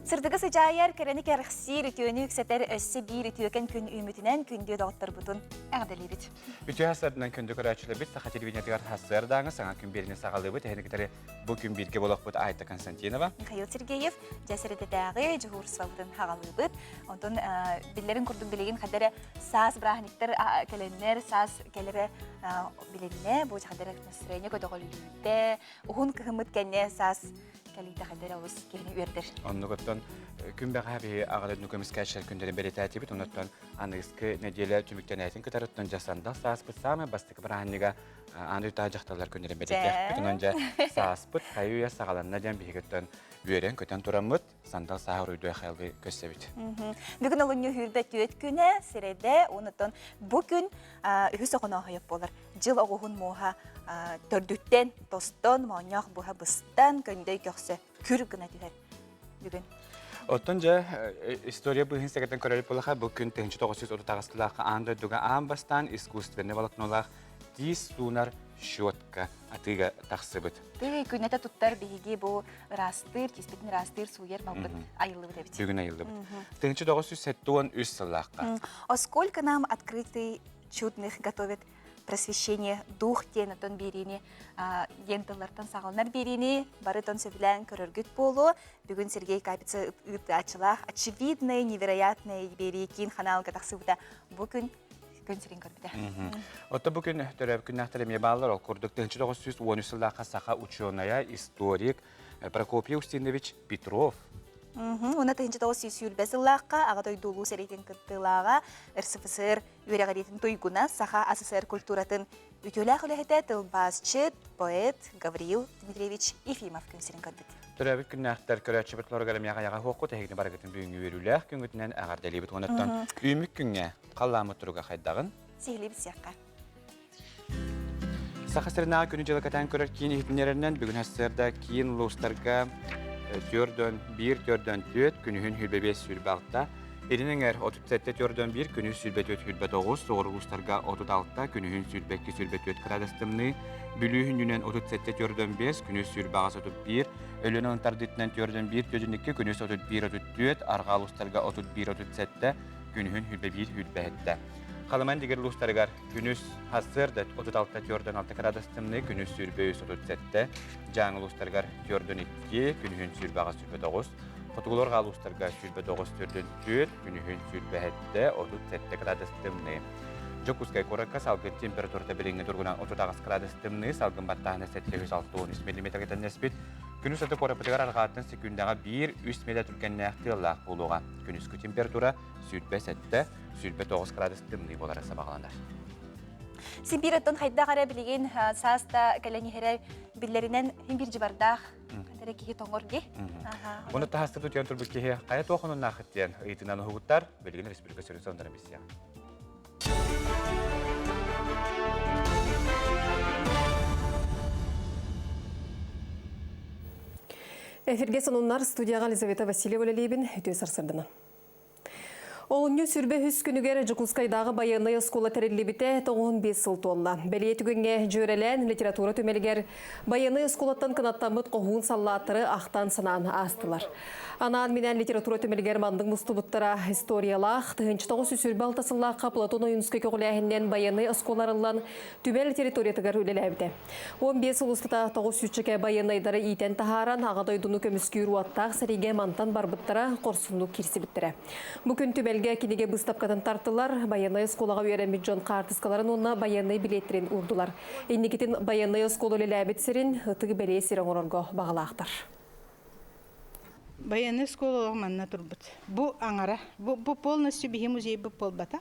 Сырдыгы сыдьаайар, кэрэни кэрэхсиир, үтүөнү үксэтэр өссө биир үтүөкэн күн үүммүтүнэн күндү доҕотторбутун эҕэрдэлиибит. Үтүө сарсыарданан күндү көрөөччүлэрбит Саха телевидениетыгар сарсыардааҥы саҥа күн биэриини саҕалыыбыт. Эһини кытары бу күн бииргэ болохпут Айта Константинова. Михаил Сергеев дьэ сэрэдэтээҕи дьуһуурсубабытын хаҕалыыбыт. Онтон биллэрин курдук билигин хадара саас бырааһынньыктар кэлэннэр, саас кэлэрэ билиннэ, бу хадара настроение көтөҕүллүүтэ, уһун кыһыммыт кэннэ саас кэлиитэ хайда эрэ олус киһини үөрдэр. Оннугуттан күн бэҕэһээ биһи аҕа дойдуну көмүскээччилэр күннэрин бэлиэтээтибит. Оннуттан аныгыскы нэдиэлэ түмүктэнээтин кытарыттан дьэ сандал сааспыт саамай бастакы бырааһынньыга аан дойдутааҕы дьахталлар күннэрин бэлиэтиэхпит. Онон дьэ сааспыт хайы-үйэ саҕаланна диэн биһигиттэн үөрэн-көтөн тураммыт сандал сааһы уруйдуо хайалыы көрсөбүт. Бүгүн олунньу сүүрбэ түөрт күнэ, сирэдэ, онтон бу күн үһүс оҕонооһойоп буолар. Дьыл оҕуһун муоһа төрдүттэн тостон, моонньоох буһа быстан, көҥдөй көхсө күр гына түһэр бүгүн. Оттон дьэ, история быыһын сэгэтэн көрөрү буолаха, бу күн 1938 сыллаахха аан дойдуга аан бастаан искусственнай волокнолаах тиис суунар щетка атыыга тахсыбыт. Тыый, күннэтэ туттар биһиги бу ыраастыыр, тииспитин ыраастыыр, сууйар малбыт айыллыбыт эбит. Бүгүн айыллыбыт. 1973 сыллаахха. О сколько нам открытый чудных готовит просвещение дух диэн отон биэриини диэн тыллартан саҕаланар биэриини барытын сөбүлээн көрөргүт буолуо. Бүгүн Сергей Капица ыытааччылаах очевидное невероятное биэрии киин ханаалга тахсыбыта бу күн күн сирин көрбүтэ. Отто бу күн төрөөбүт күннээхтэр эмиэ бааллар. Ол курдук 1913 сыллаахха саха ученая, историк Прокопий Устинович Петров Уна 1920 сыллаахха Аҕа дойду Улуу сэриитин кыттыылааҕа РСФСР үөрэҕириитин туйгуна, Саха АССР культуратын үтүөлээх үлэһитэ, тылбаасчыт, поэт Гавриил Дмитриевич Ефимов күн сирин көрбүт. Төрөөбүт күннээхтэр көрөөччүбүт лоругар эмиэ аҕайаҕа хуоххут эһигини барыгытын бүгүҥҥү үөрүүлээх күҥҥүтүнэн эҕэрдэлиибит. Онуттан үүммүт күҥҥэ халлааммыт туруга хайдаҕын? Сиһилии билсиэххэ. Саха сиринээҕи күнү-дьылы кэтээн көрөр киин иһитиннэрэринэн бүгүн сарсыарда киин улуустарга төрдөн биир төрдөн түөрт, күнүһүн 25 26, Илин эҥэр 37 төрдөн биир, күнүс 24 29, соҕуруу улуустарга 36, күнүһүн 22 24 градус тымныы, Бүлүү хүннүнэн 37 төрдөн 5, күнүс 28 31, Өлүөнэ тардыытынан төрдөн 1 төрдөн 2, күнүс 31 34, арҕаа улуустарга 31 37, күнүһүн 21 27. Халыман дигэр улуустарыгар күнүс сарсыарда 36-46 градус тымныы, күнүс 23-37, Дьааҥы улуустарыгар 42, күнүһүн 28-29, Хотугулар улуустарга 29-44, күнүһүн 27-37 градус тымныы. Дьокуускай куоракка салгын температурата билиҥҥи туругунан 38 градус тымныы, салгын баттааһына 763 миллиметргэ тэннэспит. Күнүс аты куораппытыгар арҕааттан секундаҕа 1-3 метр түргэннээх тыаллаах буолуоҕа. Күнүскү температура 27, 29 градус тымныы буолара сабаҕаланар. Сибиир оттон хайдах эрэ билигин саас да кэлэн иһэрэ биллэринэн иһин биир дьыбардаах эрэ киһи тоҥор дии. Оны таһастыр тутуйан турбут киһи хайа туох онуннаахыт диэн ыйытынан уһугуттар билигин республика сүрүн сонуннарын билсиэҕэ. Эфирге сонуннар студияға Елизавета Васильева үлэлиибин. Үтүө сарсырдына. Олунньу сүрбэ үс күнүгэр Дьокуускайдааҕы байыаннай оскуола тэриллибитэ 95 сыл туолла. Бэлиэ түгэҥҥэ дьүөрэлээн литература түмэлигэр байыаннай оскуолаттан кынаттаммыт хоһуун саллааттары ахтан-санаан аастылар. Анаан-минээн литература түмэлигэр маннык мустубуттара историялаах 1926 сыллаахха Платон Ойуунускай көҕүлээһининэн байыаннай оскуола арыллан түмэл территориятыгар үлэлээбитэ. 15 сыл устата 900 байыаннайдары иитэн таһааран, Аҕа дойдуну көмүскүүр уоттаах сэриигэ мантан барбыттара, хорсуннук киирсибиттэрэ. Бу күн түмэлгэ кинигэ быыстапкатын тартылар, байыаннай оскуолаҕа үөрэммит дьон хаартыскаларын уонна байыаннай билиэттэрин уурдулар. Инникитин байыаннай оскуола үлэлээбит сирин ытык бэлиэ сир оҥорорго баҕалаахтар. Байыаннай оскуола олох манна турбут. Бу аҥара, бу, бу полностью биһи музейбыт буолбата.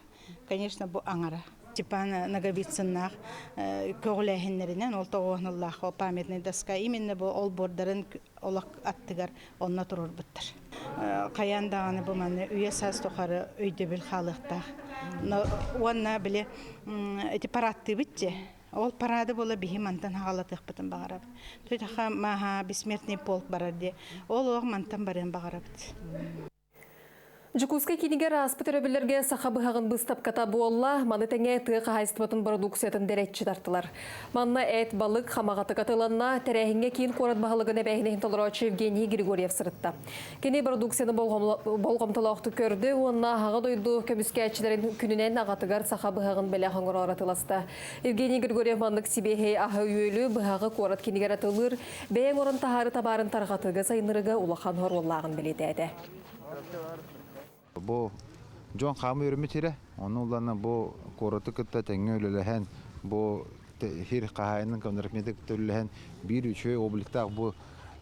Конечно, бу аҥара. Степан Ноговицыннаах көҕүлээһиннэринэн ол тоҕуоһуналлаах памятный доска именно бу олбуордарын олох аттыгар онно туруорбуттар. Хайаан даҕаны бу маны үйэ саас тухары өйдөбүл хаалыахтаах. Уонна били ити парадтыыбыт дьэ. Ол парады буола биһи мантан хаҕалатыахпытын баҕарабыт. Туйтаха маха бессмертный полк барар дии. Ол олох мантан барыан баҕарабыт. Дьокуускай киинигэр ааспыт өрөбүллэргэ саха быһаҕын быыстапката буолла. Маны тэҥэ тыа хаһаайыстыбатын бородууксуйатын дэрэччи тартылар. Манна эт, балык, хамаҕатык атыыланна. Тэрээһиҥҥэ киин куорат баһылыгын эбээһинэһин толорооччу Евгений Григорьев сырытта. Кини бородууксуйаны болҕомтолоохтук көрдө уонна аҕа дойду көмүскээччилэрин күнүнэн аҕатыгар саха быһаҕын бэлэх оҥороору атыыласта. Евгений Григорьев маннык сибиэһэй аһы-үөлү быһаҕы куорат кинигэр атыылыыр, бэйэҥ орон таһаары табаарын тарҕатыыга сайыннарыыга улахан оруоллааҕын бэлиэтээтэ. Бу дьон хаамыы үөрэммит сирэ. Ону улаана бу куораты кытта тэҥҥэ үлэлэһэн, бу сир хаһаайынын контрактметы кытта үлэлэһэн биир үчүгэй обликтаах бу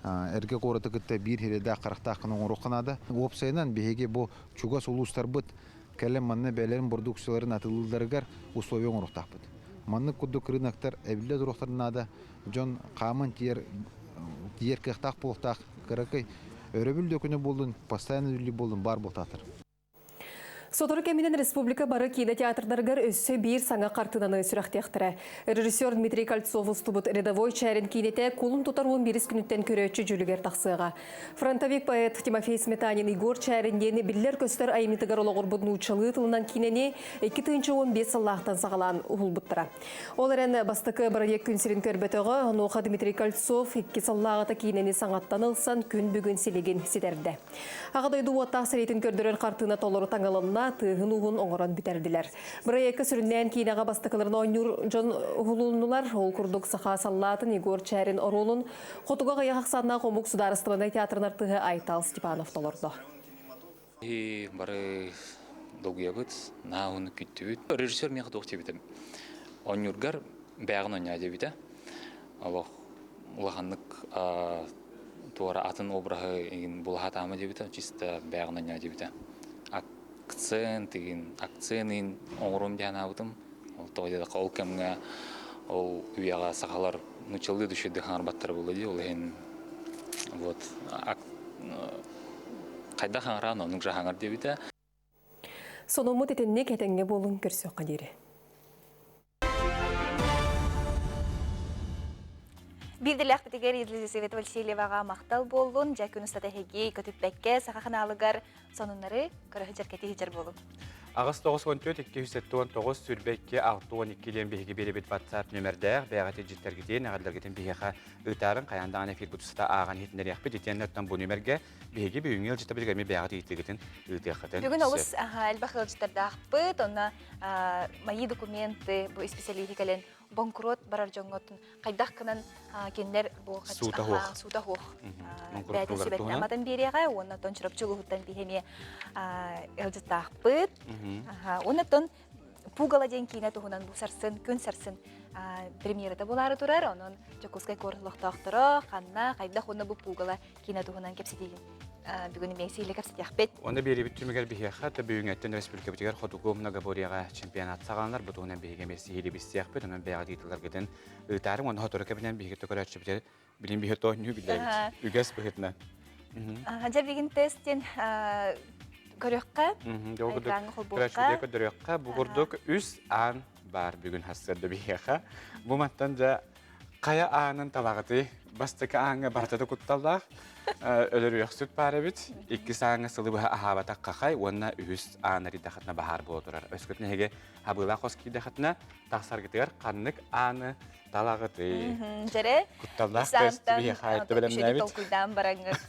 эргэ куораты кытта биир сирэйдээх харахтаах гына оҥоруохха наада. Уопсайынан биһиги бу чугас улуустарбыт кэлэн манна бэйэлэрин бородууксуйаларын атыылыылларыгар условия оҥоруохтаахпыт. Маннык курдук рыноктар эбиллэ туруохтарын наада. Дьон хааман тиийэр тиийэр кыахтаах буолуохтаах кыракый өрөбүл да күнэ буоллун, постоянно үлэлиир буоллун баар буолтаатар. Сотору кэминэн республика бары киинэ театрдарыгар өссө биир саҥа хартыынаны сүрэхтиэхтэрэ. Режиссер Дмитрий Кольцов устубут «Рядовой Чээрин» киинэтэ кулун тутар 11 күнүттэн көрөөччү дьүүлүгэр тахсыаҕа. Фронтовик поэт Тимофей Сметанин Егор Чээрин диэн биллэр-көстөр айымньытыгар олоҕурбут нууччалыы тылынан киинэни 2015 сыллаахтан саҕалаан уһулбуттара. Ол эрэн бастакы бырайыак күн сирин көрбөтөҕө, онуоха Дмитрий Кольцов икки сыллааҕыта киинэни саҥаттан ылсан күн бүгүн силигин ситэрдэ. Аҕа дойду уоттаах сэриитин көрдөрөр хартыына толору таҥылынна, тыаһын-ууһун оҥорон бүтэрдилэр. Бырайыакка сүрүннээн киинэҕэ бастакыларын оонньуур дьон уһулуннулар. Ол курдук саха саллаатын Егор Чээрин оруолун Хотугу аҕыйах ахсааннаах омук судаарыстыбаннай театрын артыыһа Айтал Степанов толордо. Бары долгуйабыт, наһаа уһуннук күттүбүт. Режиссер миэхэ туох диэбитим. Оонньуургар бэйэҕин оонньоо диэбитэ. Олох улаханнык туора атын обраһы игин булаһатаама диэбитэ, чисто бэйэҕин оонньоо диэбитэ. Акцент игин, акцент игин оҥоруом диэн анаабытым. Ол тоҕо диэтэххэ, ол кэмҥэ ол үйэҕэ сахалар нууччалыы душевдык хаҥарбаттара буолла дии, ол иһин вот хайдах хаҥараан оннук же хаҥар диэбитэ. Сонуммут итинник этэҥҥэ буолун көрсүөххэ диэри. Биирдэлээхпитигэр Елизавета Васильеваҕа махтал буоллун. Дьэ күн устата эһиги көтүппэккэ саха ханаалыгар сонуннары көрө сылдьар кэтии сылдьар буолуҥ. 894 279 22 62 диэн биһиги биэрэбит WhatsApp нүмердээх бэйэҕит илдьиттэргитин, эҕэрдэлэргитин биһиэхэ ыытаарыҥ, хайаан даҕаны эфирбит устата ааҕан иһитиннэриэхпит. Итиэннэ оттон бу нүмергэ биһиги бүгүҥҥү ыалдьыттарбытыгар эмиэ бэйэҕит ыйытыыгытын ыытыаххытын Бүгүн олус элбэх ыалдьыттардаахпыт, онно мои документы бу исписэлииһи кэлэн боҥкуруот барар дьоҥҥотун хайдах гынан кинилэр бу суута суох суута суох бэйэтин сүбэтин аматын биэриэҕэ уонна оттон Чурапчы улууһуттан биһи эмиэ ыалдьыттаахпыт уонна оттон Пугало диэн киинэ туһунан бу сарсын күн сарсын премьерата буолаары турар онон Дьокуускай куорат олохтоохторо ханна хайдах уонна бу Пугало киинэ туһунан кэпсэтиигин бүгүн эмиэ сиһилии кэпсэтиэхпит. Онно биэриибит түмүгэр биһиэхэ төбүүҥэттэн республикабытыгар хотугу многоборьеҕа чемпионат саҕаланар. Бу туһунан биһиги эмиэ сиһилии билсиэхпит. Онон бэйэҕит ыытылларгытын ыытаарыҥ. Онно сотору кэминэн биһиги көрөөччүбүтүгэр билин биһи тоонньуу биллэбит. Үгэс быһыытынан. Дьэ билигин тест диэн көрүөххэ, экраҥҥа холбуохха. Көрөөччүбүтүгэр көрдөрүөххэ. Бу курдук үс аан баар бүгүн сарсыарда биһиэхэ. Бу мантан дьэ Хайа аанын талаҕытый? Бастакы ааҥҥа барыта да кутталлаах, өлөрүөхсүт баар эбит. Иккис ааҥҥа сылы быһа аһаабатах хахай уонна үһүс аан арыйдахытына баһаар буола турар. Өскөтүн эһиги хабыылаах хос киирдэхитинэ, тахсаргытыгар ханнык ааны талаҕытый? Дьэрэ, Кутталлаах тест биһиэхэ айытта бэлэмнээбит. толкуйдаан бараҥҥыт.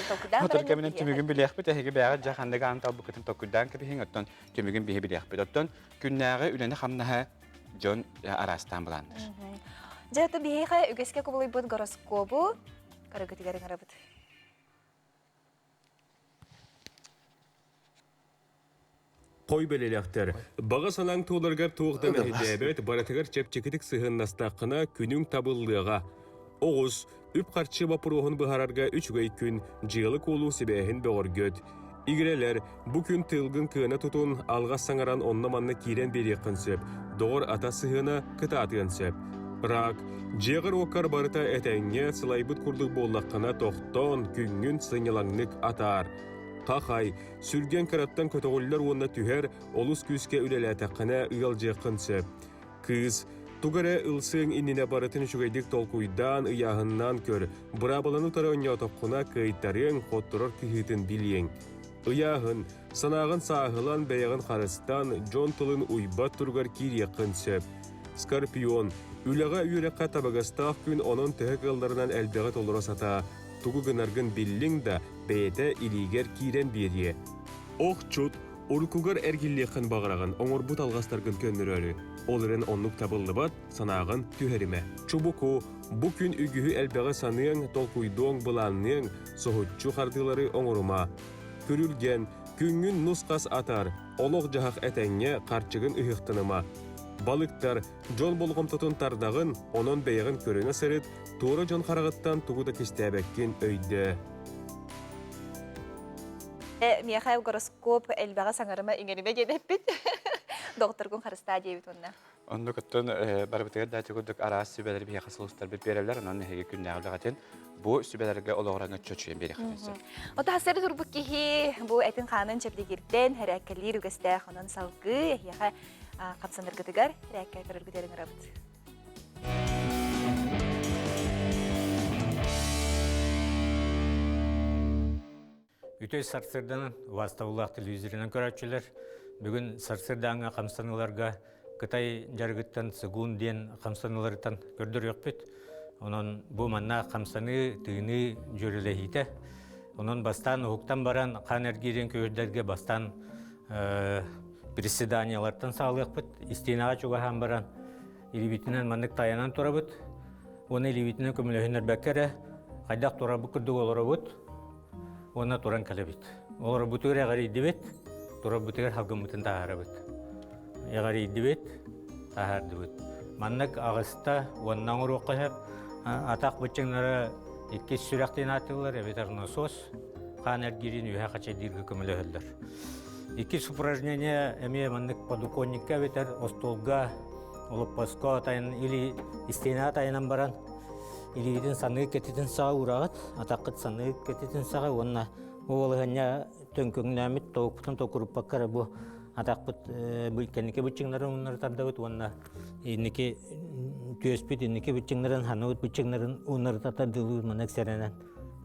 Толкуйдаан Хотор кэминэн түмүгүн билиэхпит. Эһиги бэйэҕит дьэ ханнык ааны талбыккытын толкуйдаан кэбиһиҥ, оттон түмүгүн биһи билиэхпит. Оттон күннээҕи үлэни-хамнаһы дьон араастаан былаанныыр. Дьэ, ото биһиэхэ үгэскэ кубулуйбут гороскобу көрөгүтүгэр ыҥырабыт. Хой бэлэлэхтэр, баҕа санааҥ туоларыгар туох да мэһэйдээбэт, барытыгар чэпчэкитик сыһыаннастаххына, күнүҥ табыллыаҕа. Оҕус, үп-харчы боппуруоһун быһаарарга үчүгэй күн, дьыала-куолу сибээһин бөҕөргөт. Игирэлэр, бу күн тыылгын кыана тутун, алҕас саҥаран онно-манна киирэн биэриэххин сөп, доҕор-атас сыһыана кытаатыан сөп. Рак, дьиэҕэр-уоккар барыта этэҥҥэ, сылайбыт курдук буоллаххына тохтоон, күҥҥүн сынньалаҥнык атаар. Хахай, сүргэн кыраттан көтөҕүллэр уонна түһэр, олус күүскэ үлэлээтэххинэ ыалдьыаххын сөп. Кыыс, тугу эрэ ылсыаҥ иннинэ барытын үчүгэйдик толкуйдаан, ыйааһыннаан көр, быраабыланы утары оонньоотоххуна кыайтарыаҥ, хотторор кыһыытын билиэҥ. Ыйааһын, санааҕын сааһылан, бэйэҕин харыстаан, дьон тылын уйбат туругар киириэххин сөп. Скорпион, үлэҕэ үөрэххэ табыгастаах күн онон төһө кыалларынан элбэҕи толоро сатаа, тугу гынаргын биллиҥ да, бэйэтэ илиигэр киирэн биэриэ. Охчут, уруккугар эргиллиэххин баҕараҕын, оҥорбут алҕастаргын көннөрөөрү. Ол эрэн оннук табыллыбат, санааҕын түһэримэ. Чубуку, бу күн үгүһү элбэҕи саныаҥ, толкуйдуоҥ, былаанныаҥ, соһуччу хардыылары оҥорума. Күрүлгэн, күҥҥүн нус-хас атаар, олох-дьаһах этэҥҥэ, харчыгын ыһыахтаныма. Балыктар, дьон болҕомтотун тардаҕын, онон бэйэҕин көрүнэ сырыт, туора дьон хараҕыттан тугу да кистээбэккин өйдөө. Миэхэ гороскоп элбэҕи саҥарыма иҥэримэ диэн эппит. Доҕотторгун харыстаа диэбит уонна. Оннук оттон барыбытыгар да курдук араас сүбэлэри биһиэхэ сулустарбыт биэрэллэр, онон эһиги күннээҕи үлэҕитин бу сүбэлэргэ олоҕуран чочуйан биэриэххитин сөп. Ота хасыр турбут киһи бу этин-хаанын чэбдигирдэн хэрээккэлиир үгэстээх, онон салгыы эһиэхэ хамсанаргытыгар хэрээккэ көрөргүтүгэр ыҥырабыт. Үтүө сарсыарданан убаастабыллаах телевизорынан көрөөччүлэр, бүгүн сарсыардааҥҥы хамсаныыларга Кытай дьарыгыттан цигун диэн хамсаныыларыттан көрдөрүөхпүт. Онон бу манна хамсаныы, тыыныы дьүөрэлэһиитэ. Онон бастаан уһуктан баран хаан эргиирин көһүрдэргэ бастаан приседаниялартан саҕалыахпыт. Истиэнэҕэ чугаһаан баран илиибитинэн маннык тайанан турабыт. Уонна илиибитинэн көмөлөһүннэрбэккэ эрэ хайдах турарбыт курдук олоробут. Уонна туран кэлэбит. Олорбутугар эҕэрийдибит, турарбытыгар халгыммытын таһаарабыт. Эҕэрийдибит, таһаардыбыт. Маннык аҕыста уонна оҥоруохха сөп. Атах быччыҥнара иккис сүрэхтиин ааттыыллар эбэтэр насос хаан эргиирин үөһэ хачайдыырга көмөлөһөллөр. Иккис упражнение эмиэ маннык подоконникка эбэтэр остуолга олоппоско тайын или истиэнэҕэ тайанан баран илиигитин саныы кэтитин саҕа уураҕыт, атаххыт саныы кэтитин саҕа уонна бу балаһыанньа төҥкөҥнөөмүт тобукпутун токуруппакка эрэ бу атахпыт кэнники быччыҥнарын ууннары тардабыт уонна инники түөспүт инники быччыҥнарын ханыбыт быччыҥнарын ууннары тардылыыр маннык сэрэнэн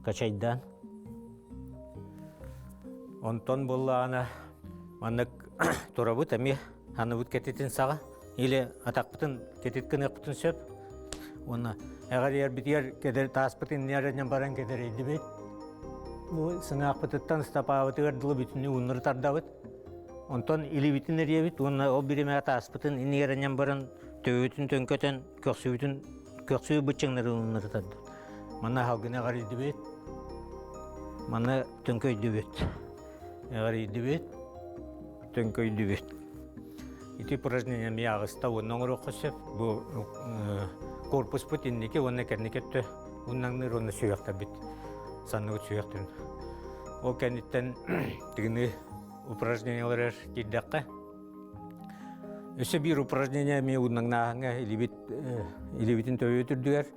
качайдаан онтон буоллаҕына маннык турабыт эмиэ ханыбыт кэтитин саҕа или атахпытын кэтит гыныахпытын сөп уонна эҕэрийэрбитигэр кэдэр тааспытын иннигэр баран кэдэрэйдибит бу сыҥаахпытыттан стопаабытыгар дылы бүтүннүү ууннары тардабыт онтон илиибитин эрийэбит уонна ол биримэҕэ тааспытын иннигэр анньан баран төбөбүтүн төҥкөтөн көхсүбүтүн көхсүбүт быччыҥнары ууннары тардыбыт манна халгыны эҕэрийдибит манна төҥкөйдүбүт эҕэрийдибит төҥкөйдүбүт. Ити упражнение эмиэ аҕыста уонна оҥоруохха сөп. Бу корпуспут инники уонна кэнники өттө ууннаҥныыр уонна сүһүөхтэрбит санныбыт сүһүөхтэрин. Ол кэнниттэн тыгыны упражнениеларыгар киирдэххэ өссө биир упражнение эмиэ ууннаҥнааһыҥҥа илиибит илиибитин төбөбүт үрдүгэр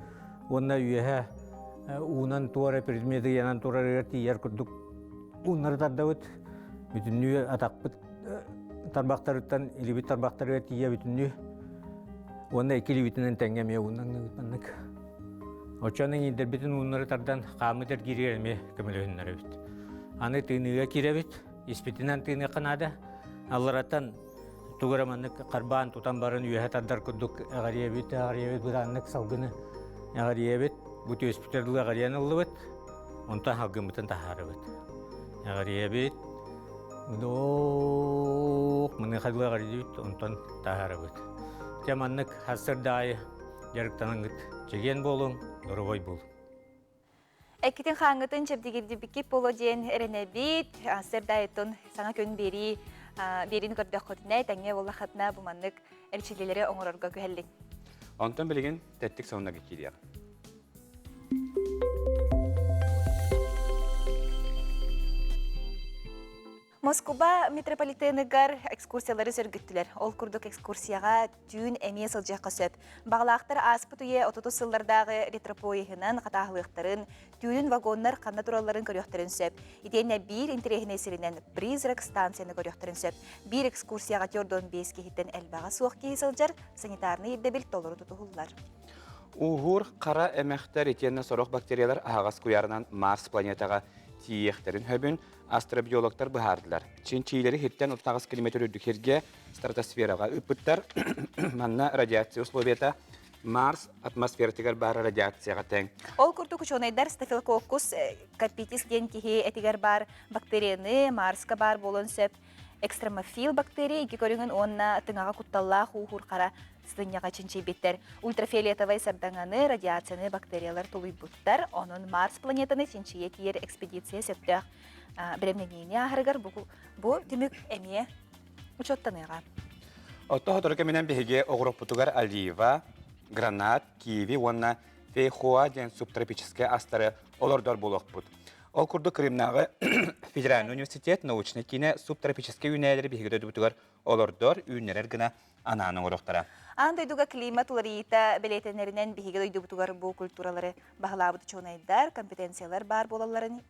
уонна үөһэ уунан туора предметы ыйанан турарыгар тиийэр курдук ууннары тардабыт. Бүтүннүү атахпыт тарбахтарыттан илибит тарбахтарыгар тиийэ бүтүннүү уонна икки илиибитинэн тэҥҥэ эмиэ ууннаҥныбыт маннык. Оччону иҥиирдэрбитин ууннары тардан хааммыт эргииригэр эмиэ көмөлөһүннэрэбит. Аны тыыныыга киирэбит, испитинэн тыыныахха наада. Аллараттан тугу эрэ маннык харбаан тутан баран үөһэ тардар курдук эҕэрийэбит, эҕэрийэбит, бытааннык салгыны эҕэрийэбит. Бу түөспүтэр дылы эҕэрийэн ыллыбыт. Онтон халгыммытын таһаарабыт. Эҕэрийэбит. Вдох, мыныха дылы эҕэрийдибит, онтон таһаарабыт. Дьэ маннык сарсыарда аайы дьарыктанаҥҥыт чэгиэн буолуҥ, доруобай буолуҥ. Эккитин хааҥҥытын чэбдигирдибиккит буолуо диэн эрэнэбит. Сарсыарда саҥа күн биэрии биэриини көрдөххүтүнэ, тэҥҥэ буоллаххытына бу маннык эрчиллиилэри оҥорорго күһэллиҥ. Онтон билигин тэттик сонуннарга киириэҕим. Москуба метрополитеныгар экскурсиялары сөргүттүлэр. Ол курдук экскурсияҕа түүн эмиэ сылдьыахха сөп. Баҕалаахтар ааспыт үйэ 30 сыллардааҕы ретропоеһынан хатааһылыахтарын, түүнүн вагоннар ханна туралларын көрүөхтэрин сөп. Итиэннэ биир интэриэһинэй сиринэн призрак станцияны көрүөхтэрин сөп. Биир экскурсияҕа 45 киһиттэн элбэҕэ суох киһи сылдьар, санитарнай ирдэбил толору тутуһуллар. Ууһуур хара эмэхтэр итиэннэ сорох бактериялар аһаҕас куйаарынан Марс планетаҕа тиийиэхтэрин сөбүн астробиологтар быһаардылар. Чинчиилэри сиртэн 38 километр үрдүк сиргэ стратосфераҕа ыыппыттар. Манна радиация условията Марс атмосфератыгар баар радиацияҕа тэҥ. Ол курдук учуонайдар стафилококкус капитис диэн киһи этигэр баар бактерияны Марска баар буолуон сөп экстремофил бактерия икки көрүҥүн уонна тыҥаҕа кутталлаах ууһуур хара сытынньаҕа чинчийбиттэр. Ультрафиолетовай сардаҥаны, радиацияны бактериялар тулуйбуттар. Онон Марс планетаны чинчийэ тиийэр экспедиция сөптөөх бэлэмнэниини ааһарыгар бу, бу түмүк эмиэ учуоттаныаҕа. Отто сотору кэминэн биһиги оҕуруоппутугар олива, гранат, киви уонна фейхоа диэн субтропическай астары олордор буолуохпут. Ол курдук Крымнааҕы федеральный университет научнай киинэ субтропическай үүнээйилэри биһиги дойдубутугар олордор, үүннэрэр гына анаан оҥоруохтара. Аан дойдуга климат уларыйыыта бэлиэтэнэринэн биһиги дойдубутугар бу культуралары баһылаабыт учуонайдар, компетенциялар баар буолалларын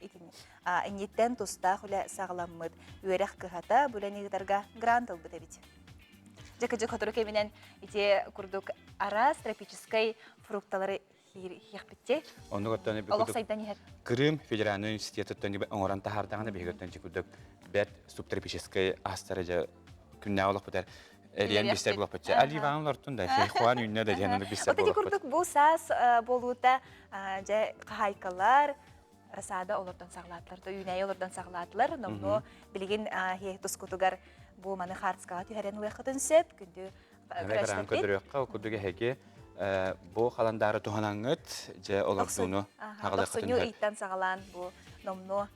инниттэн тустаах үлэ саҕаламмыт. Үөрэх кыһата бу үлэни ыытарга грант ылбыт эбит. Дьэ, сотору кэминэн ити курдук араас тропическай фрукталары хиэхпитти. Оннук оттон Олох сайдан иһэр. Крым федеральный университетыттан оҥорон таһаардаҕына биһиги оттон курдук бэрт субтропическай астары дьэ күннээҕи олохпутар эриэн бистэр буолаппыт. Оливан олортун да, фейхуан үүннэ да диэн оннук бистэр Вот ити курдук бу саас буолуута дьэ хаһаайкалар рассада олордон саҕалаатылар, то үүнээйи олордон саҕалаатылар. Номнуо билигин тускутугар бу маны хаартыскаҕа түһэрэн ылыаххытын сөп. Күндү Экран көрдөрүөххэ, ол курдук эһиги бу халандаары туһанаҥҥыт, дьэ олордууну хаҕалыаххытын Тохсунньу ыйтан саҕалаан бу номнуо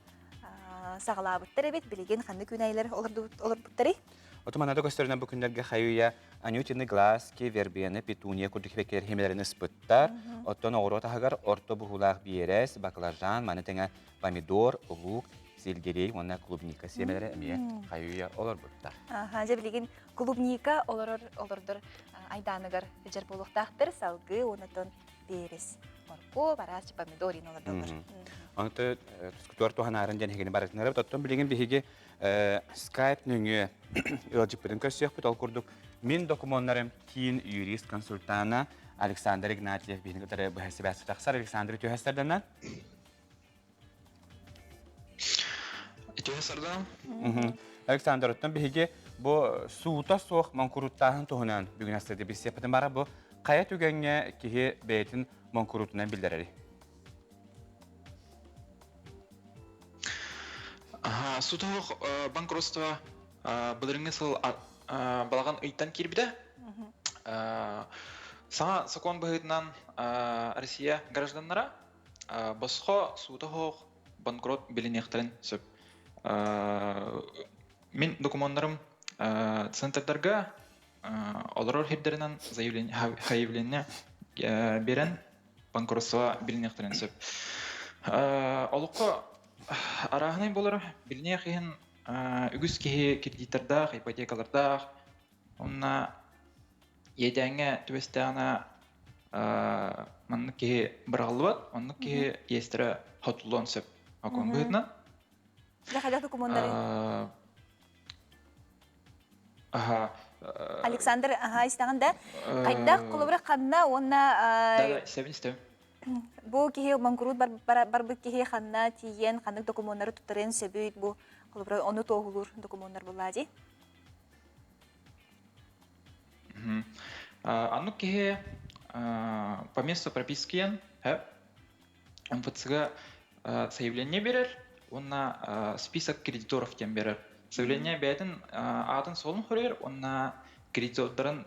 саҕалаабыттар эбит. Билигин ханнык үүнээйилэр олорбуттарый? Отумана да көстөрүнэн бу күннэргэ хайыйа Анютины глазки, вербена, петуния курдук хибэккэлэр химэлэрин ыспыттар. Оттон оҕуруот аһыгар орто буһуулаах биэрэс, баклажан, маны тэҥэ помидор, лук, сельдерей уонна клубника сиэмэлэрэ эмиэ хайыйа олорбуттар. Аха, дьэ билигин Клубника олорор олордор айдааныгар дьэр буолуохтаахтар салгыы уоннатон перец, моркуоп, араас помидорин олордоллор. Онто тускутуар туһанаарын диэн эһигини барытынары оттон билигин биһиги Skype нөҥүө ыалдьыппытын көрсүөхпүт. Ол курдук мин докумуоннарым киин юрист консультана Александр Игнатьев биһини кытары быһа сибээс тахсар. Александр түһэстэрдэнэн. Үтүө сардаан. Александр, оттон биһиги бу суута суох моҥкурууттааһын туһунан бүгүн астыды билсиэхпитин бара бу хайа түгэҥҥэ киһи бэйэтин моҥкуруутунан биллэрэрий? Суута суох банкротство былырыҥҥы сыл балаҕан ыйтан киирбитэ. Саҥа сокуон быһыытынан Россия гражданнара Босхо суута суох банкрот билиниэхтэрин сөп. Мин докумуоннарым центрдарга олорор сирдэринэн заявление биэрэн банкротство билиниэхтэрин сөп. Олоххо арааһынай буолар. Билиниэх иһин үгүс киһи кредиттардаах, ипотекалардаах. Онно иэдээҥҥэ түбэстэҕинэ маннык киһи быраҕыллыбат, оннук киһи иэстэрэ хотуллуон сөп. Окон быһыытынан. Хайдах докумуоннары? Аха. Александр, аха, истэҕин да? Хайдах холобура ханна уонна Да, да, истэбин, истэбин. Бу киһи моҥкуруут барбыт киһи ханна тиийэн, ханнык докумуоннары туттарыан сөбүй бу холобура ону туоһулуур докумуоннар буллаа дии? Оннук киһи по месту прописки МФЦ-га заявление берер уонна список кредиторов диэн берер. Заявление бэйэтин аатын-суолун суруйар уонна кредитордарын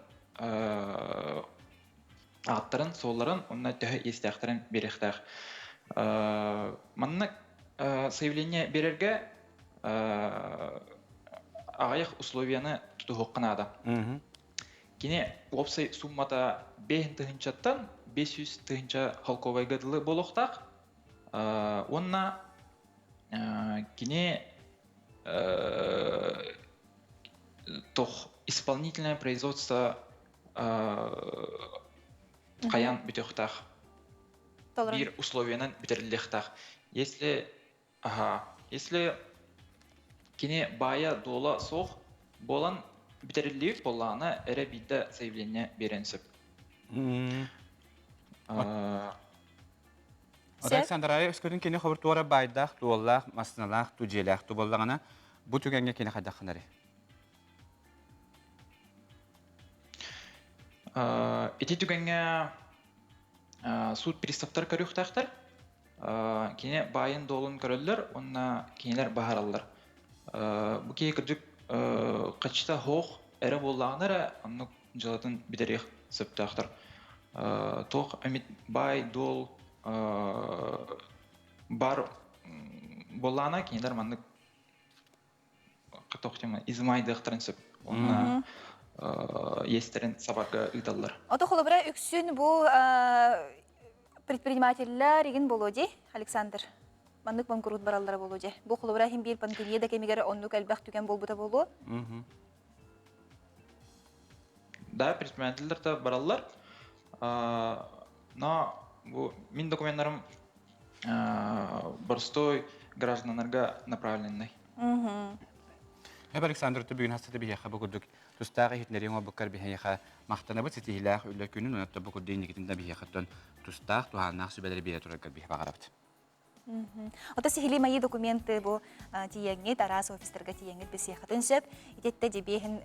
ааттарын, суолларын уонна төһө иэстээхтэрин биэриэхтээх. Манна заявление биэрэргэ аҕыйах условияны тутуһуохха наада. Кини уопсай суммата 5 тыһыынчаттан 500 тыһыынча холкуобайга дылы буолуохтаах. Уонна кини тох исполнительное производство хайаан бүтүөхтээх. Биир условиянан бүтэриллиэхтээх. Если Аха. Если кини баайа-дуола суох буолан бүтэриллибит буоллаҕына эрэ биирдэ заявление биэриэн сөп. Александр Ай өскөтүн кини хобур туора баайдаах, туоллаах, массыналаах, ту дьиэлээх ту буоллаҕына, бу түгэҥҥэ кини хайдах гынарый? Ити түгэҥҥэ суут приставтар көрүөхтээхтэр. Кини баайын-дуолун көрөллөр уонна кинилэр баһараллар. Бу киһи кырдьык хаччыта суох эрэ буоллаҕына эрэ оннук дьыалатын бүтэриэх сөптөөхтөр. Туох эмит баай-дуол бар буоллаҕына кинилэр маннык измайдыахтарын сөп уонна иэстэрин сабарга ыыталлар. Ото холобура үксүн бу предпринимателлэр игин болуо дии, Александр? Маннык банкрот бараллара болуо дии. Бу холобура иһин биир пандемия да кэмигэр оннук элбэх түгэн буолбута буолуо. Да, предпринимателлэр да бараллар. Но бу мин документтарым боростой гражданнарга направленный. Эп Александр бүгүн хастата биһиэхэ бу курдук тустаах иһитиннэрии оҥорбуккар биһиэхэ махтанабыт ситиһиилээх үлэ күнүн онон бу курдук инникитин да биһиэхэттэн тустаах туһааннаах сүбэлэри биэрэ тураргар биһи баҕарабыт. Ото сиһилии мои документы бу тиийэҥҥит, араас офистарга тиийэҥҥит билсиэххитин сөп. Ититтэ дебиэһин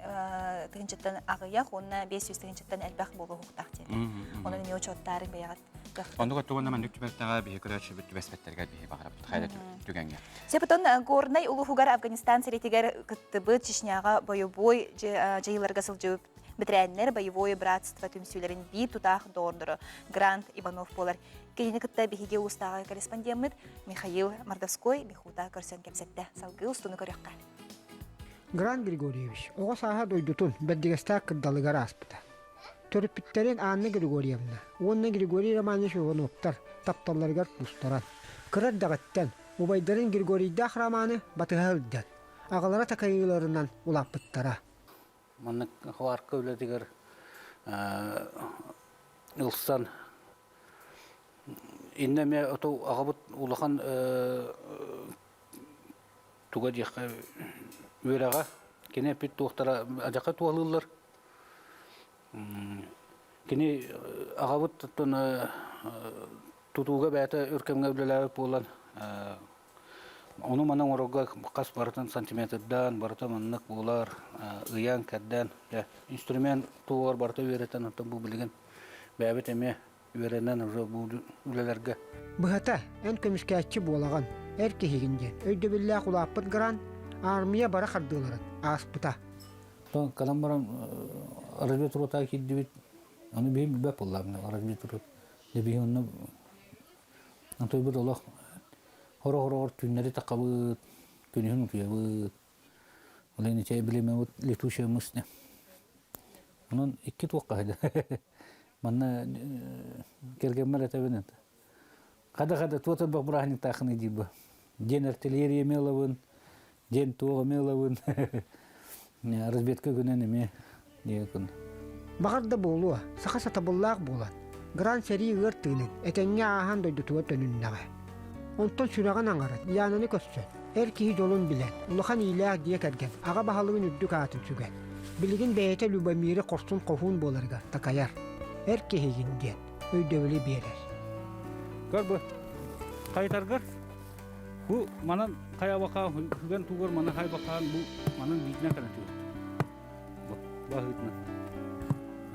тыһынчыттан аҕыйах уонна 500 тыһынчыттан элбэх буолуохтаах диэн. Онон эмиэ учуоттаарыҥ бэйэҕит Оннук оттугунна маннык түбэлтэҕэ биһи көрөөччүбүт түбэспэттэригэр биһи баҕарабыт хайда түгэҥҥэ. Сепотон Горнай улууһугар Афганистан сэриитигэр кыттыбыт Чечняҕа бойобуой дьайыыларга сылдьыбыт бэтэрээннэр боевое братство түмсүүлэрин биир тутаах доҕордоро Грант Иванов буолар. Кинини кытта биһиги улуустааҕы корреспондеммыт Михаил Мордовской Михута көрсөн кэпсэттэ. Салгыы устуну көрүөххэ. Грант Григорьевич оҕо сааһа дойдутун Бэрдигэстээх кырдалыгар ааспыта. Төрөппүттэрин Анна Григорьевна уонна Григорий Романович Ивановтар тапталларыгар куустаран, кыра эрдэҕиттэн убайдарын Григорийдаах Романы батыһа сылдьан, аҕалара такайыыларынан улааппыттара. Маннык хварка үлэтигэр ылсан иннэ эмиэ аҕабыт улахан туга диэххэ үөрэҕэ кини эппит туохтара адьака туһалыыллар кини аҕабыт оттон тутууга бэйэтэ өр кэмҥэ үлэлээбит буолан ону-маны оҥорорго хас барытын сантиметрдаан барыта маннык буолар ыйан кэрдэн инструмент туһугар барыта үөрэтэн оттон бу билигин бэйэбит эмиэ үөрэнэн уже бу үлэлэргэ. Быһата, эн көмүскээччи буолаҕын, эр киһигин диэн өйдөбүллээх улааппыт грант аармыйа бары хардыыларын ааспыта. Кэлэн баран разведрота киирдибит. Аны биһи билбэт буоллаҕым разведрот. Биһи онно Онтуйбут олох хоро-хороҕор түүннэри таххабыт, күнүһүн утуйабыт. Ол иһин ичэй билимэбит летучая мышь Онон икки туохха сылдьар. Манна кэргэммэр этэбин это. Хада-хада туот элбэх бырааһынньыктааххыный диир бу. День артиллерия эмиэ ылабын, день туох эмиэ ылабын. Разведка күнүн эмиэ диэ күн. Баҕар да буолуо, саха сатабыллаах буолан, Гран сэрии ыар тыынын этэҥҥэ ааһан дойдутугар төнүннэҕэ. Онтон сүрэҕин аҥарын Янаны көрсөн, эр киһи дьолун билэн, улахан иилээх дьиэ кэргэн аҕа баһылыгын үрдүк аатын сүгэн, билигин бэйэтэ Любомиры хорсун хоһуун буоларыгар такайар, эр киһигин диэн өйдөбүлү биэрэр. Көр бу, хайытаргар бу манан хайабакаан хүгэн тугар манан хайбакаан бу манан биитинэн кэлэн түгэр. Бу баһыытынан.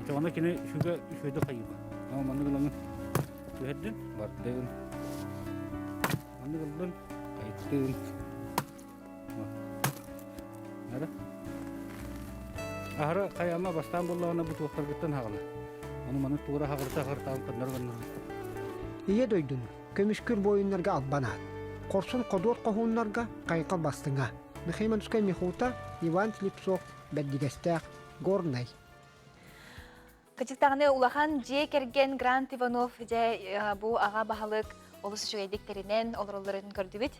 Очоҕуна кини сүгэ үчүгэйдик хайыыба. Ама маннык ылаҥын түһэрдин, бардын. Маннык ыллын, хайыттын. Ара. Аһара хайама бастаан буоллаҕына бу туохтаргыттан хаҕала. Ону маны туора хаҕырта хаҕыртаан ханнар ханнар. Ийэ дойдуну көмүскүүр буойуннарга албан аат. Хорсун ходуот хоһууннарга хайҕал бастыҥа. Михаил Манускай Михута, Иван Слепцов, Бэрдигэстээх, Горнай. Кычыктаҕына улахан дьиэ кэргэн Грант Иванов дьэ бу аҕа баһылык олус үчүгэйдик тэринэн олороллорун көрдүбүт.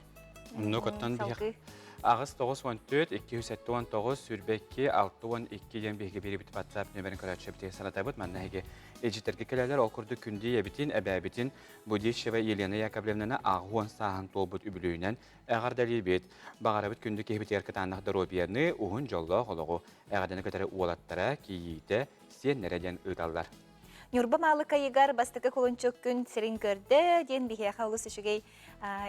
Оннук оттон биһиэх аҕыс 94 279 22 62 диэн биһиги биэрибит WhatsApp нөмерин көрөөччүбүтүгэр санатабыт. Манна эһиги эдьиттэргэ кэлэлэр ол курдук күндү ийэбитин, эбээбитин Будищева Елена Яковлевнаны 80 сааһын туолбут үбүлүөйүнэн эҕэрдэлиибит. Баҕарабыт күндү киһибитигэр кытаанах доруобуйаны, уһун дьоллоох олоҕу, эҕэрдэни көтөрө уолаттара, кийиитэ, сиэннэрэ диэн ыыталлар. Ньурба Маалыкайыгар бастакы кулунчук күн сирин көрдө диэн биһиэхэ олус үчүгэй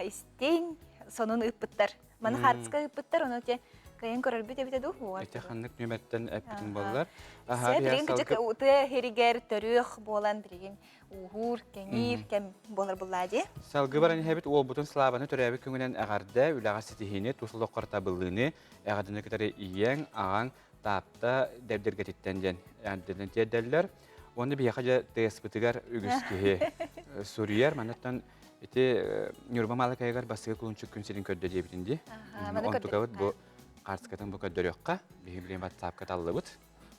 истиҥ сонун ыыппыттар. Маны хаартыска ыыппыттар, ону те кыайан көрөрбүт эбитэ дуу? Ити ханнык нүөмэртэн эппитин боллар. Билигин кыдьык тыа иһиригэр төрүөх буолан билигин ууһуур, кэҥиир кэм буолар буллаа дии. Салгыы баран иһэбит уолбутун Славаны төрөөбүт күҥүнэн эҕэрдэ, үлэҕэ ситиһиини, тус олоххор табыллыыны, эҕэрдэни кытары ийэҥ, аҕаҥ Таатта дэбдиргэтиттэн диэн эҕэрдэнэн тиэрдэллэр. Уонна биһиэхэ дьэ ТС-бытыгар үгүс киһи суруйар. Манныттан ити Ньурба Маалыкайыгар бастакы кулунчук күн сирин көрдө диэбитин дии. Онтукабыт бу хаартыскатын бу көрдөрүөххэ. Биһи билигин ватсапка таллыбыт,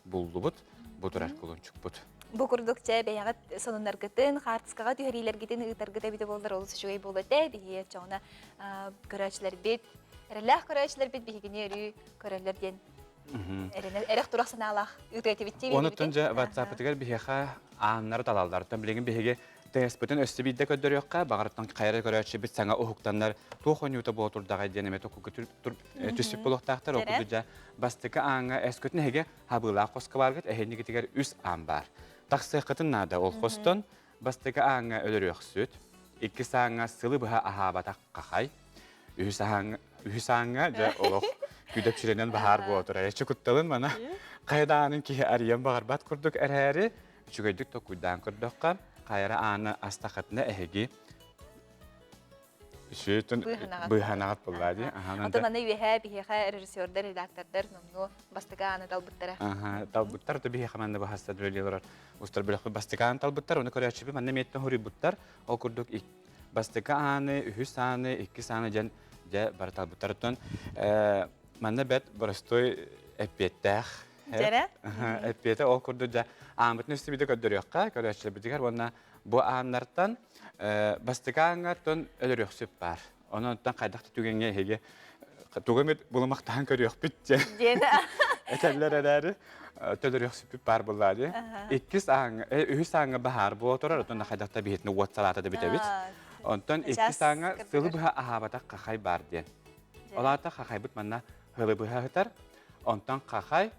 буллубут, бу турар кулунчукпут. Бу курдук чэ бэйэҕит сонуннаргытын, хаартыскаҕа түһэриилэргитин ыытаргыт эбитэ буоллар олус үчүгэй буолуо этэ. Биһиги оччоҕуна көрөөччүлэрбит, эрэллээх көрөөччүлэрбит биһигини өрүү көрөллөр диэн эрэх турах санаалаах ыытыа этибит дии. Онуттан дьэ WhatsApp-ытыгар биһиэхэ ааннары талаллар. Оттон билигин биһиги ТС-пытын өссө биирдэ көрдөрүөххэ, баҕарыттан хайа көрөөччүбүт саҥа уһуктаннар туох оонньуута буола турдаҕай диэн эмэ токуга түспүт буолуохтаахтар. Ол курдук дьэ бастакы ааҥҥа эскөтүн эһиги хабыылаах хоско бааргыт, эһиннигитигэр үс аан баар. Тахсыаххытын наада ол хостон бастакы ааҥҥа өлөрүөхсүт, иккис ааҥҥа сылы быһа аһаабатах хахай, үһүс ааҥҥа үһүс ааҥҥа дьэ олох күдэпчилэнэн баһаар буола турар. Эчи кутталын мана хайа да аанын киһи арыйан баҕарбат курдук эрээри үчүгэйдик токуйдаан көрдөххө хайара ааны астахытына эһиги Сүөтүн быыһанаҕыт буоллаа дии. Оттон аны үөһээ биһиэхэ режиссердар, редактордар номнуо бастакы ааны талбыттара. Талбыттар, то биһиэхэ манна баһаста үлэлии олорор устар бөлөхпүт бастакы ааны талбыттар, ону көрөөччүбүт манна эмиэттэн хоруйбуттар. Ол курдук бастакы ааны, үһүс ааны, иккис ааны дьэн дьэ бары талбыттар. Оттон манна бэрт боростуой эппиэттээх Дьэрэ? Эппиэтэ ол курдук дьэ ааммытын үстүбүтэ көрдөрүөххэ, көрөөччүлэрбитигэр уонна бу ааннартан бастакы ааҥҥартан өлөрүөхсүт баар. Онон хайдах да түгэҥҥэ эһиги тугу эмит булумахтаан көрүөхпүт диэн этэллэр эрээри төлөрүөхсүппүт баар буоллаа дии. Иккис ааҥҥа, үһүс ааҥҥа баһаар буола турар, оттон хайдах да биһитини уот салаата да бүтэбит. Онтон иккис ааҥҥа сылы быһа аһаабатах хахай баар диэн. Ол аата хахайбыт манна сылы быһа ыһытар, онтон хахай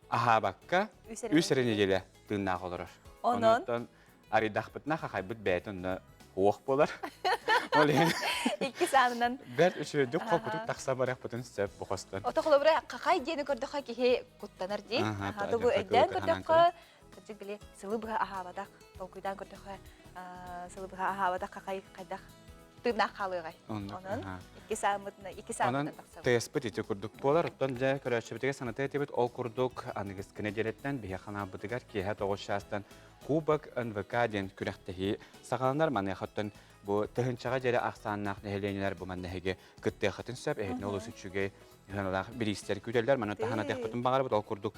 аһаабакка үс эрэ нэдиэлэ тыыннаах олорор. Онон арыйдахпытына хахайбыт бэйэтэ онно уох буолар. Ол иһин иккис аанынан бэрт үчүгэйдик холкутук тахса барыахпытын сөп бу хостон. Ото холобура хахай диэни көрдөххө киһи куттанар дии. Тугу өйдөөн көрдөххө кырдьык били сылы быһа аһаабатах толкуйдаан көрдөххө сылы быһа аһаабатах хахай хайдах тыыннаах хаалыаҕай. Онон иккис ааммытына иккис ааммытынан тахсабыт. Тыаспыт ити курдук буолар. Оттон дьэ көрөөччүбүтүгэр санатыы этибит. Ол курдук аныгыскы нэдиэлэттэн биһиэхэ ханаабытыгар киэһэ 9 чаастан Кубок НВК диэн күрэхтэһии саҕаланар. Маныаха оттон бу тыһыынчаҕа диэри ахсааннаах нэһилиэнньэлэр бу манна эһиги кыттыаххытын сөп. Эһитини олус үчүгэй ыһыналаах бириистэр күүтэллэр. Маны таһан атыахпытын баҕарабыт. Ол курдук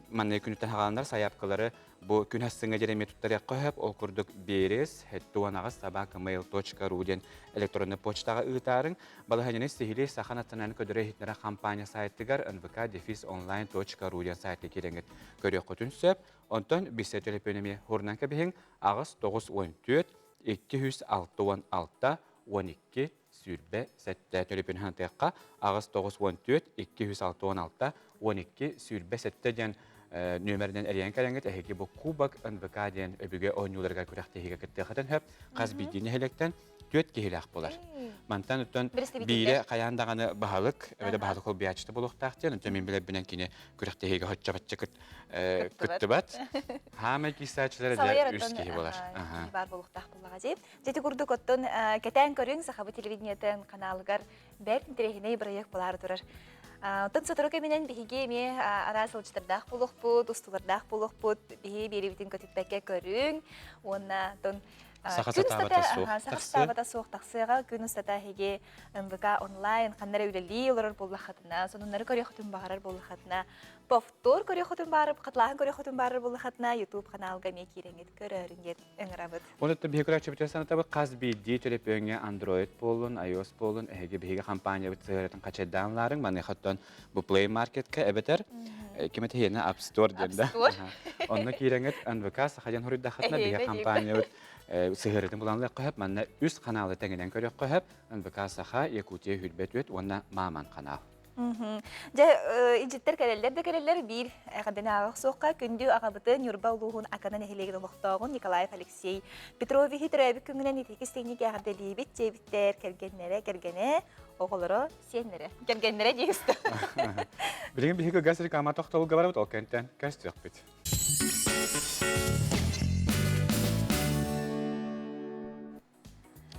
манна күнүттэн хаҕаланар сайаапкалары бу күн ассыҥа диэри эмиэ туттарыахха сөп. Ол курдук берес 78 собакamail.ru диэн электронный почтаҕа ыытаарыҥ. Балаһыанньаны сиһилии Саха национальнай көдөрө иһитиннэрэр хампаанньа сайтыгар nvk-online.ru диэн сайтка киирэҥҥит көрүөххүтүн сөп. Онтон биссе төлөпүөн эмиэ хурунан кэбиһиҥ 8 94 266 12 27 төлөпүөн хантыахха 8 94 266 12 27 диэн нүөмэринэн эрийэн кэлэҥҥит эһиги бу Кубок НВК диэн өбүгэ оонньууларыгар күрэхтэһиигэ кыттыаххытын сөп. Хас биирдии нэһилиэктэн түөрт киһилээх буолар. Мантан оттон биирэ хайаан даҕаны баһылык, эбэтэ баһылык холбуйааччыта буолуохтаах диэн, онтон мин билэрбинэн кини күрэхтэһиигэ хоччо-бачча кыттыбат. Хаамай киирсээччилэрэ дьэ үс киһи буолар. Баар буолуохтаах буоллаҕа дии. Дьэ курдук оттон кэтээн көрүҥ Сахабы телевидениетын каналыгар бэрт интэриэһинэй бырайыак буолаары турар. Оттон сотору кэминэн биһиги эмиэ араас сылдьытардаах буолуохпут, устулардаах буолуохпут, биһиги биэриибитин көтүппэккэ көрүҥ уонна оттон Саха сатаабата суох Саха сатаабата суох тахсыаҕа күн устата эһиги НВК онлайн ханна эрэ үлэлии олорор буоллаххытына, сонуннары көрүөххүтүн баҕарар буоллаххытына, повтор көрүөххүтүн баҕарар, хатылааһын көрүөххүтүн баҕарар буоллаххытына, YouTube ханаалга эмиэ киирэҥҥит көрөөрүҥ диэн ыҥырабыт. Онон биһиги көрөөччүбүтүгэр санатабыт хас биирдии төлөпүөҥҥэ Android буоллун, iOS буоллун, эһиги биһиги компаниябыт сыһыарытын хачайдаан ылаарыҥ. Маныаха оттон бу Play Market-ка эбэтэр ким этэ App Store диэн да. Онно киирэҥҥит НВК Саха диэн хоруйдаххытына биһиги компаниябыт сыһыарытын булан ылыахха сөп. Манна үс ханаалы тэҥинэн көрүөххэ сөп. НВК Саха, Якутия Хүрбэт үөт уонна Мааман ханаал. Дьэ, илдьиттэр кэлэллэр да кэлэллэр биир эҕэрдэни ааҕах суохха күндү аҕабытын Ньурба улууһун Акана нэһилиэгин олохтооҕун Николаев Алексей Петровиһы төрөөбүт күҥүнэн итиик-истиҥник эҕэрдэлиибит диэбиттэр кэргэннэрэ, кэргэнэ, оҕолоро, сиэннэрэ. Кэргэннэрэ диэбиттэр. Билигин биһиги газ реклама тохтобулга барабыт, ол кэнтэн көстүөхпүт.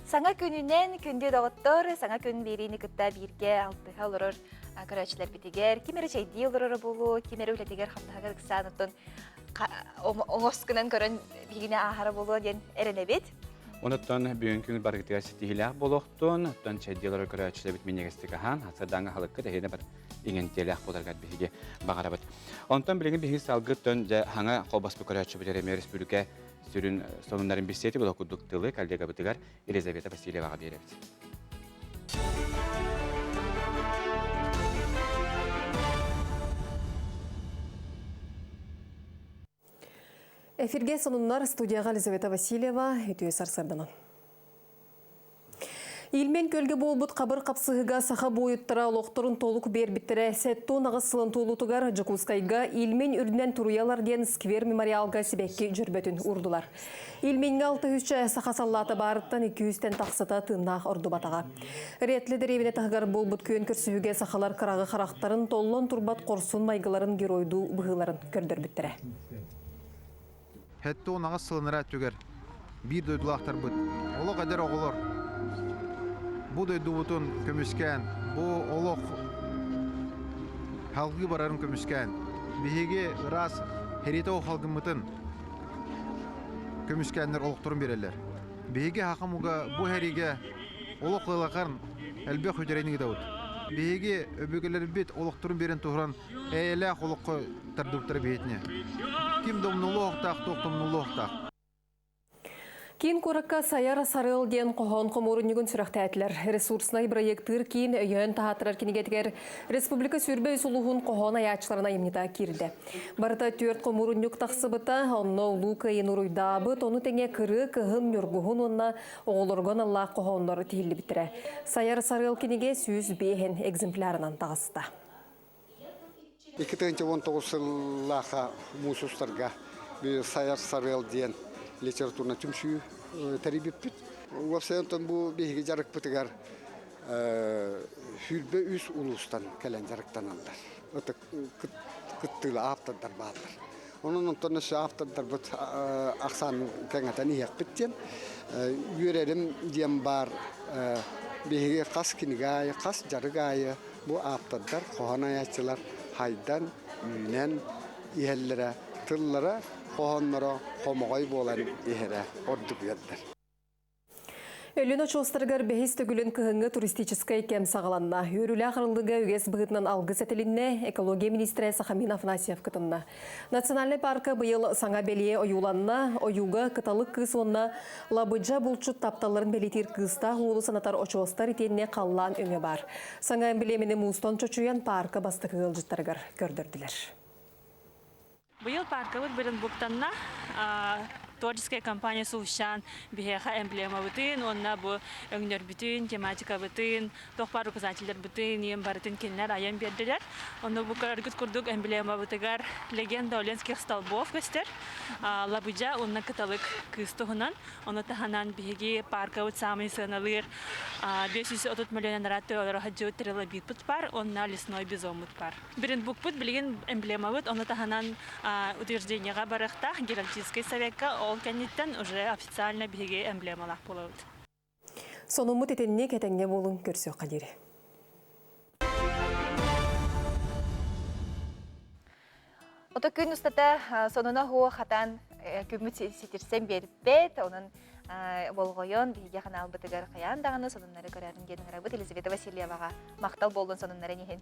Саҥа күнүнэн күндү доҕоттор, саҥа күн биэриини кытта бииргэ алтыһа олорор көрөөччүлэрбитигэр ким эрэ чэйдии олороро буолуо, ким эрэ үлэтигэр хамнаһыгар ыксаан оттон оҥос гынан көрөн биһигини ааһара буолуо диэн эрэнэбит. Онуттан бүгүн күн барыгытыгар ситиһиилээх буолуохтун, оттон чэйдии олорор көрөөччүлэрбит минньигэстик аһаан, сардаҥа аһылыккыт эһиэнэ бар иҥэнтиэлээх буоларгар биһиги баҕарабыт. Онтон билигин биһиги салгыттан дьэ хаҥа холбоспут көрөөччүбүт эрэ республика сүрүн сонуннарын билсиэти була курдук тылы коллегабытыгар Елизавета Васильеваҕа биэрэбит. Эфирге сонуннар студияға Елизавета Васильева үтүө сарсырданан. Илмен көлгө буолбут қабыр қапсыһыга саха буойуттара олохторун толук биэрбиттэрэ 78 сылын туолуутугар Дьокуускайга Илмен үрдүнэн туруйалар диэн сквер мемориалга сибэкки дьөрбөтүн уурдулар. Илмиҥҥэ 600 саха саллаата баарыттан 200-тэн тахсата тыыннаах ордубатаҕа. Ретли дэриэбинэ таһыгар буолбут күөн көрсүһүүгэ сахалар кыраҕы харахтарын толлон турбат хорсун майгыларын геройдуу быһыыларын көрдөрбүттэрэ. 78 сылынара өттүгэр биир дойдулаахтарбыт, олох эдэр оҕолор бу дойдубутун көмүскээн, бу олох халгыы барарын көмүскээн, биһиги ыраас Херитоу халгыммытын көмүскээннэр олохторун биэрэллэр. Биһиги хахамуга бу хэригэ олох ылакан элбэх үтэрэни ыытабыт. Биһиги өбүгэлэрбит олохторун биэрэн туһуран эйэлээх олоххо тардыбыттара биһитине. Ким домнулуохтаах, туох домнулуохтаах. Киин куоракка Сайар Сарыал диэн хоһоон хомуурунньугун сүрэхтээтилэр. Ресурснай бырайыактыыр киин өйөөн таһааттарар кинигэтигэр республика 23 улууһун хоһоон айааччыларын айымньыта киирдэ. Барыта түөрт хомуурунньук тахсыбыта, онно Улуу Кыайын уруйдаабыт, ону тэҥэ кырыы кыһын ньургуһун уонна оҕолорго аналлаах хоһооннор тиһиллибиттэрэ. Сайар Сарыал кинигэ 105 экземплярынан таҕыста. 2019 сыллаахха муус устарга Сайар Сарыал диэн литературнай түмсүү тэрийбиппит. Уопсайынан бу биһиги дьарыкпытыгар 23 улуустан кэлэн дьарыктаналлар. Ытык кыттыылаах ааптардар бааллар. Онон онтон өссө ааптардарбыт ахсаанын кэҥэтэн иһиэхпит диэн үөрэрим диэн баар биһиги хас кинигэ аайы, хас дьарык аайы Бу ааптардар, хоһоон айааччылар хайдан, үүнэн иһэллэрэ, тыллара, хоһоонноро хомоҕой буолан иһэрэ ордук үөрдэр. Өлүн очуостарыгар бэһис төгүлүн кыһыҥҥы туристическай кэм саҕаланна. Үөрүүлээх арыллыыга үгэс быһыытынан алгыс этилиннэ, экология министрэ Сахамин Афанасьев кытынна. Национальнай парка быйыл саҥа бэлиэ ойууланна. Ойууга кыталык кыыс уонна лабыдьа булчут тапталларын бэлиэтиир кыыстаах уолу санатар очуостар итиэннэ халлаан өҥө баар. Саҥа эмблемэни муустан чочуйан парка бастакы ыалдьыттарыгар көрдөрдүлэр. Быйыл паркабыт Брендбуктанна творческая компания Сулшан биһиэхэ эмблемабытын уонна бу өҥнөрбүтүн, тематикабытын, туох баар указателлэрбитин иэн барытын кинилэр айан биэрдилэр. Ону бу көрөргүт курдук эмблемабытыгар легенда Оленских столбов көстөр. Лабыдьа уонна кыталык кыыс туһунан. Ону таһынан биһиги паркабыт саамай сыаналыыр 530 миллион анараа олоро сылдьыбыт трилобитпыт бар уонна лесной бизоммут бар. Брендбукпут билигин эмблемабыт, ону таһынан утверждениеҕа барыахтаах Геральдическай советка ол кэнниттэн уже официально биһиги эмблемалаах буолабыт. Сонуммут итинник этэҥҥэ буолуҥ көрсүөххэ диэри. Ото күн устата сонуна хуо хатан күммүт ситирсэн биэрбэт, онон болҕойон биһиги ханаалбытыгар хайаан даҕаны сонуннары көрөрүн диэн ыҥырабыт Елизавета Васильеваҕа махтал буоллун сонуннарын иһин.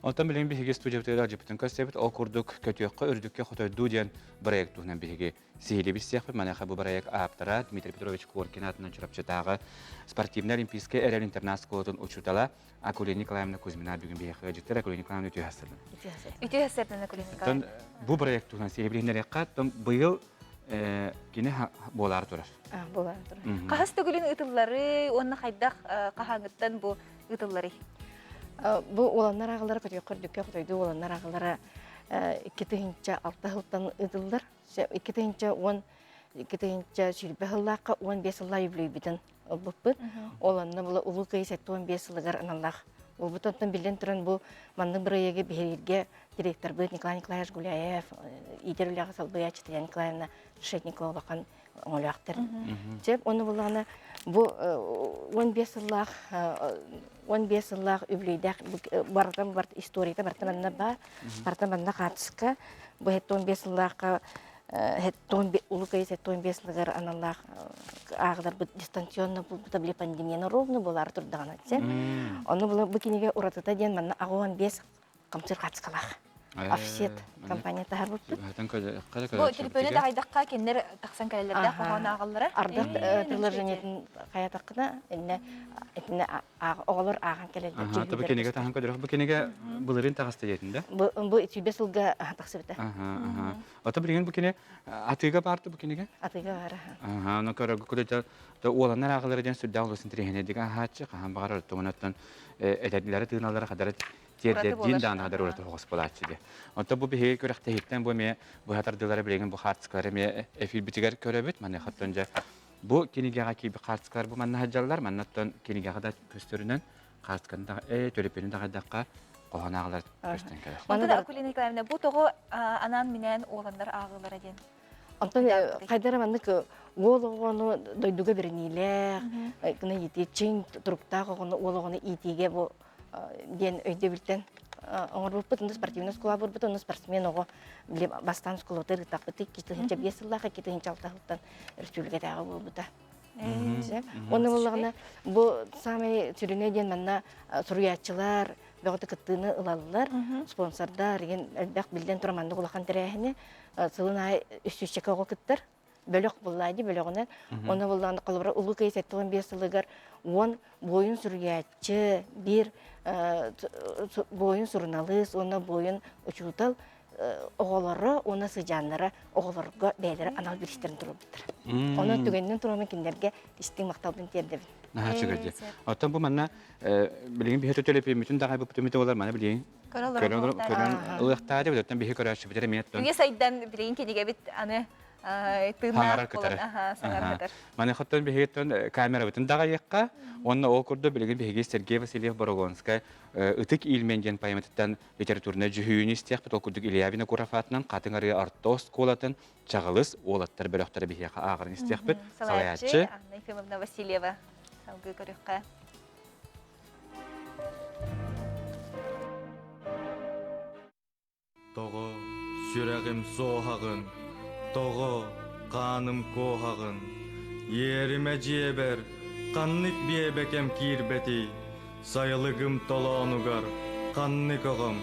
Онтон билигин биһиги студиябытыгар алдьыппытын көрсөбүт. Ол курдук көтүөххэ үрдүккэ хотойдуу диэн проект туһунан биһиги сиһилии билсиэхпит. Маныаха бу бырайыак ааптара Дмитрий Петрович Коркин аатынан Чурапчытааҕы спортивнай олимпийскай эрэл интернат школатын учуутала Акулина Николаевна Кузьмина бүгүн биһиэхэ ыалдьыттар. Акулина Николаевна үтүө сарсыардан. Үтүө сарсыардан Акулина Николаевна. Бу проект туһунан сиһилии билиһиннэриэххэ. Быйыл кини буолаары турар. Буолаары турар. Хаһыс төгүлүн ыытыллары уонна хайдах хаһааҥҥыттан бу ыытылларый? Бу уоланнар ааҕылара көтүөххэ үрдүккэ хотойдуу уоланнар ааҕылара 2006 сылтан ыытыллар. 2010 2020 сыллаахха 15 сыллаах юбилейбитин ылбыппыт. Ол онно була Улуу Кыайыы 75 сылыгар аналлаах буолбут. Онтон биллэн туран бу маннык бырайыагы биһирииргэ директорбыт Николай Николаевич Гуляев, иитэр үлэҕэ салбыйааччы Татьяна Николаевна Решетникова улахан оҥолоохтор. Чеп оны буллаҕына бу 15 сыллаах 15 сыллаах үбүлүйдээх барытын барт историята барыта манна баар, барыта манна хаартыска. Бу 15 сыллаахха Улуу Кыайыы 75 сылыгар аналлаах ааҕыларбыт дистанционно булбута били пандемияны ровно буолаары турдаҕына Ону була бу кинигэ уратыта диэн манна 65 хамсыр хаацкалаах. Офсет компания таһарбыппыт. Бу телефону таҕайдахха кинилэр тахсан кэлэллэрдээх хоһоон ааҕаллара. Ардах приложениетын хайатаххына инне итинне оҕолор ааҕан кэлэллэр. Бу кинигэ таһан көрдөрөх. Бу кинигэ былырыын таҕыста диэтин да? Бу бу сүүрбэ сылга тахсыбыта. Ото билигин бу кине атыыга баарты бу кинигэ? Атыыга баар. Аха, ону көрөргө кудата уоланнар ааҕалара диэн сүрдээх олус интэриэһинэйдик ааһааччы, хаһан баҕарар оттоҥунаттан этэрдилэри тыыналлара хадара тиэрдэрдиин даҕаны хадара ураты соҕус буолааччы диye. Онтон бу биһиги күрэхтэһииттэн бу эмиэ быһа тардыылара билигин бу хаартыскалары эмиэ эфирбитигэр көрөбүт. Маныхаттан дьэ бу кинигэҕэ киирбит хаартыскалар бу манна сылдьаллар. Маннаттан кинигэҕэ да көстөрүнэн хаартысканы да төлөпүөнү даҕайдахха хоһоон ааҕылар көстөн кэлэр. Онтон Акулина Николаевна бу тоҕо анаан-минээн уоланнар ааҕыылара диэн? Онтон хайдара маннык уол оҕону дойдуга бэриниилээх, гына иитии чиҥ туруктаах оҕону уол оҕону иитиигэ бу диэн өйдөбүлтэн оҥорбуппут. Онно спортивнай оскуола буолбут, онно спортсмен оҕо били бастаан оскуолата ыытахпыт 2005 сыллаах, 2006 сылтан өрөспүүбүлүкэтээҕи буолбута. Уонна буоллаҕына бу саамай сүрүнэ диэн манна суруйааччылар бөҕөтө кыттыыны ылаллар, спонсордар игин элбэх биллэн туран маннык улахан тэрээһини сылын аайы үс сүүсчэкэ оҕо кыттар. Бөлөх буллаа дии бөлөҕүнэн. Онно буллаҕына холобура Улуу Кыайыы 75 сылыгар 10 буойун суруйааччы, биир буойун суруналыыс уонна буойун учуутал оҕолоро уонна сыдьааннара оҕолорго бэйэлэрэ анал бириистэрин туруорбуттар. Онон түгэнинэн тураммын кинилэргэ истиҥ махталбын тиэрдэбин. Наһаа үчүгэй. Оттон бу манна билигин биһи төлөпүөммүтүн даҕай буппутуммут буолар маны билигин көрөн ылыахтаары оттон биһи көрөөччүбүтэр эмиэ оттон Үгэ сайдан билигин кинигэбит аны Саҥарар кытары. Маны хоттон биһигиттэн камерабытын даҕайыахха уонна ол курдук билигин биһиги Сергей Васильев Борогонскай Ытык Ильмень диэн поэматыттан литературнай дьүһүйүүнү истиэхпит. Ол курдук Илья Винокуров аатынан Хатыҥ Арыы орто оскуолатын Чаҕылыс уолаттар бөлөхтөрө биһиэхэ ааҕарын истиэхпит. Салайааччы Анна Ефимовна Васильева. Салгыы көрүөххэ. Тоҕо сүрэҕим суоһаҕын, тоҕо хааным куоһаҕын, Иэримэ дьиэбэр ханнык биэбэкэм киирбэтий, Сайылыгым толоонугар ханнык оҕом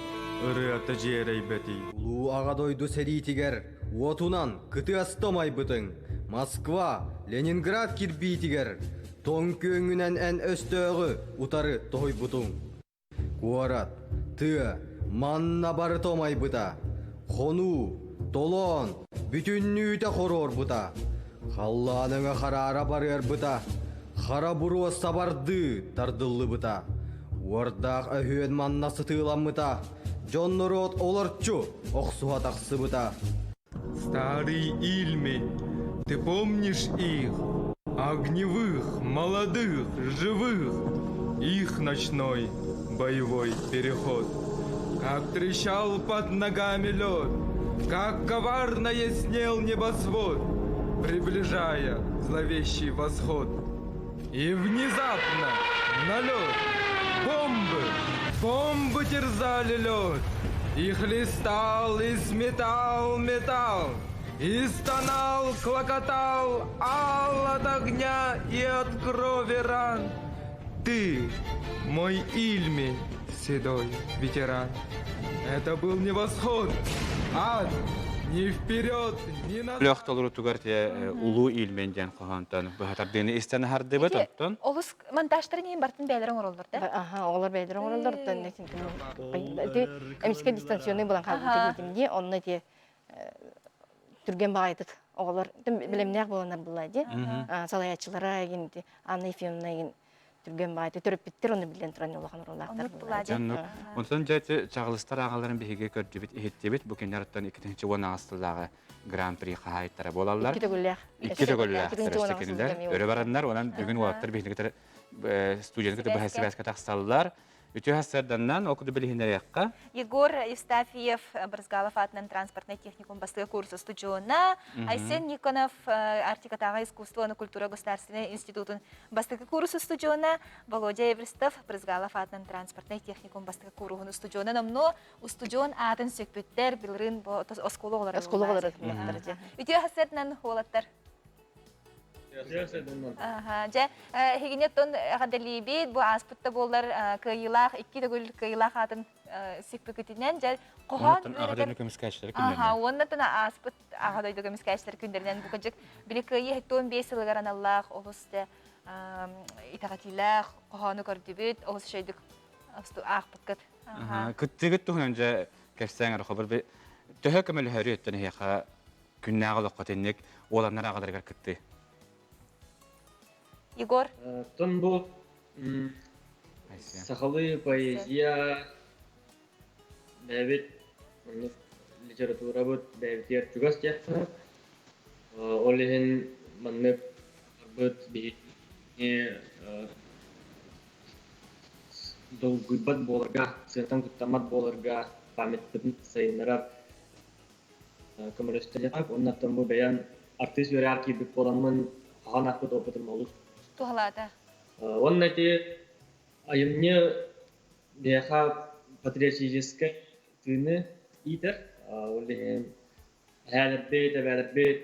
ырыата дьиэрэйбэтий. Улуу Аҕа дойду сэриитигэр уотунан кытыаста умайбытыҥ, Москва, Ленинград кирбиитигэр тоҥ күөҥҥүнэн эн өстөөҕү утары тоһуйбутуҥ. Куорат, тыа, манна барыта умайбыта. Хонуу, толоон, бүтүннүүтэ хоруорбута. Халлаан өҥө хараара барыарбыта, хара буруо сабардыы тардыллыбыта. Уордаах өһүөн манна сытыыламмыта, дьон-норуот олорчу охсуһа тахсыбыта. Старый Ильмень, ты помнишь их? Огневых, молодых, живых, их ночной боевой переход. Как трещал под ногами лед, как коварно яснел небосвод, приближая зловещий восход. И внезапно налет, бомбы, бомбы терзали лед, и хлестал, и сметал металл, и стонал, клокотал, ал от огня и от крови ран. Ты, мой Ильмень, седой ветеран. Это был не восход, ад, ни вперед, ни назад. Лөх толорутугар те улуу Ильмень диэн хоһоонтон быһатардыыны истэн аһардыбыт оттон. Олус монтажтарын иһин бартын бэйэлэрин оҥороллор да? Аха, оҕолор бэйэлэрин оҥороллор, оттон эмискэ дистанционный булан хаалбыт диэтим дии, онно ити түргэн баҕайытык оҕолор бэлэмнээх буоланнар булла дии. Салайааччылара эгин Анна Ефимовна эгин. Түргэн баайты төрөппүттэр оны билэн туран улахан оруолаахтар буолааччы. Оннук. Онтон дьэ чаҕылыстар ааҕаларын биһиги көрдүбүт, иһиттибит. Бу кинилэртэн 2016 сыллааҕы Гран-при хаһаайыттара буолаллар. Икки төгүллээх. Икки төгүллээх кинилэр өрө бараннар, онон бүгүн уолаттар биһиги студияны кытта быһа сибээскэ тахсаллар. Үтүө сарсыарданнан ол курдук билиһиннэриэххэ. Егор Евстафьев Брызгалов аатынан транспортнай техникум бастакы курс устудьуона, Айсен Никонов Арктикатааҕы искусство уонна культура государственнай институтун бастакы курс устудьуона, Володя Эверстов Брызгалов аатынан транспортнай техникум бастакы кууруһун устудьуона номнуо устудьуон аатын сүкпүттэр, былырыын оскуола оҕолоро Оскуола оҕолоро Үтүө сарсыарданан уолаттар. Дьэ, эһигини оттон эҕэрдэлиибит. Бу ааспыт да буоллар кыайыылаах, икки төгүл кыайыылаах аатын сиппикитинэн, дьэ, хоһоон Аҕа дойду көмүскээччилэр күннэринэн. Аха, уонна ааспыт Аҕа дойду көмүскээччилэр күннэринэн бу кырдьык били кыайыы 75 сылыгар аналлаах олус да итэҕэтиилээх хоһоону көрдүбүт, олус үчүгэйдик аахпыккыт. Кыттыгыт туһунан дьэ кэпсээҥ эрэ хобор төһө көмөлөһөрү өттөн эһиэхэ күннээҕи олоххо итинник уоланнар аҕаларыгар кыттыы. Егор. Оттон бу сахалыы поэзия бэйэбит оннук литературабыт бэйэбитигэр чугас диэххэ. Ол иһин маннык барбыт биһиги долгуйбат буоларга, сыантан куттаммат буоларга памятпытын сайыннарар көмөлөстө уонна оттон бу бэйэм артыыс үөрэҕэр киирбит буоламмын хаһан аахпыт опытым олус туһалаата. Уонна ити айымньы биһиэхэ патриотическай тыыны иитэр. Ол иһин эһээлэрбит, эбээлэрбит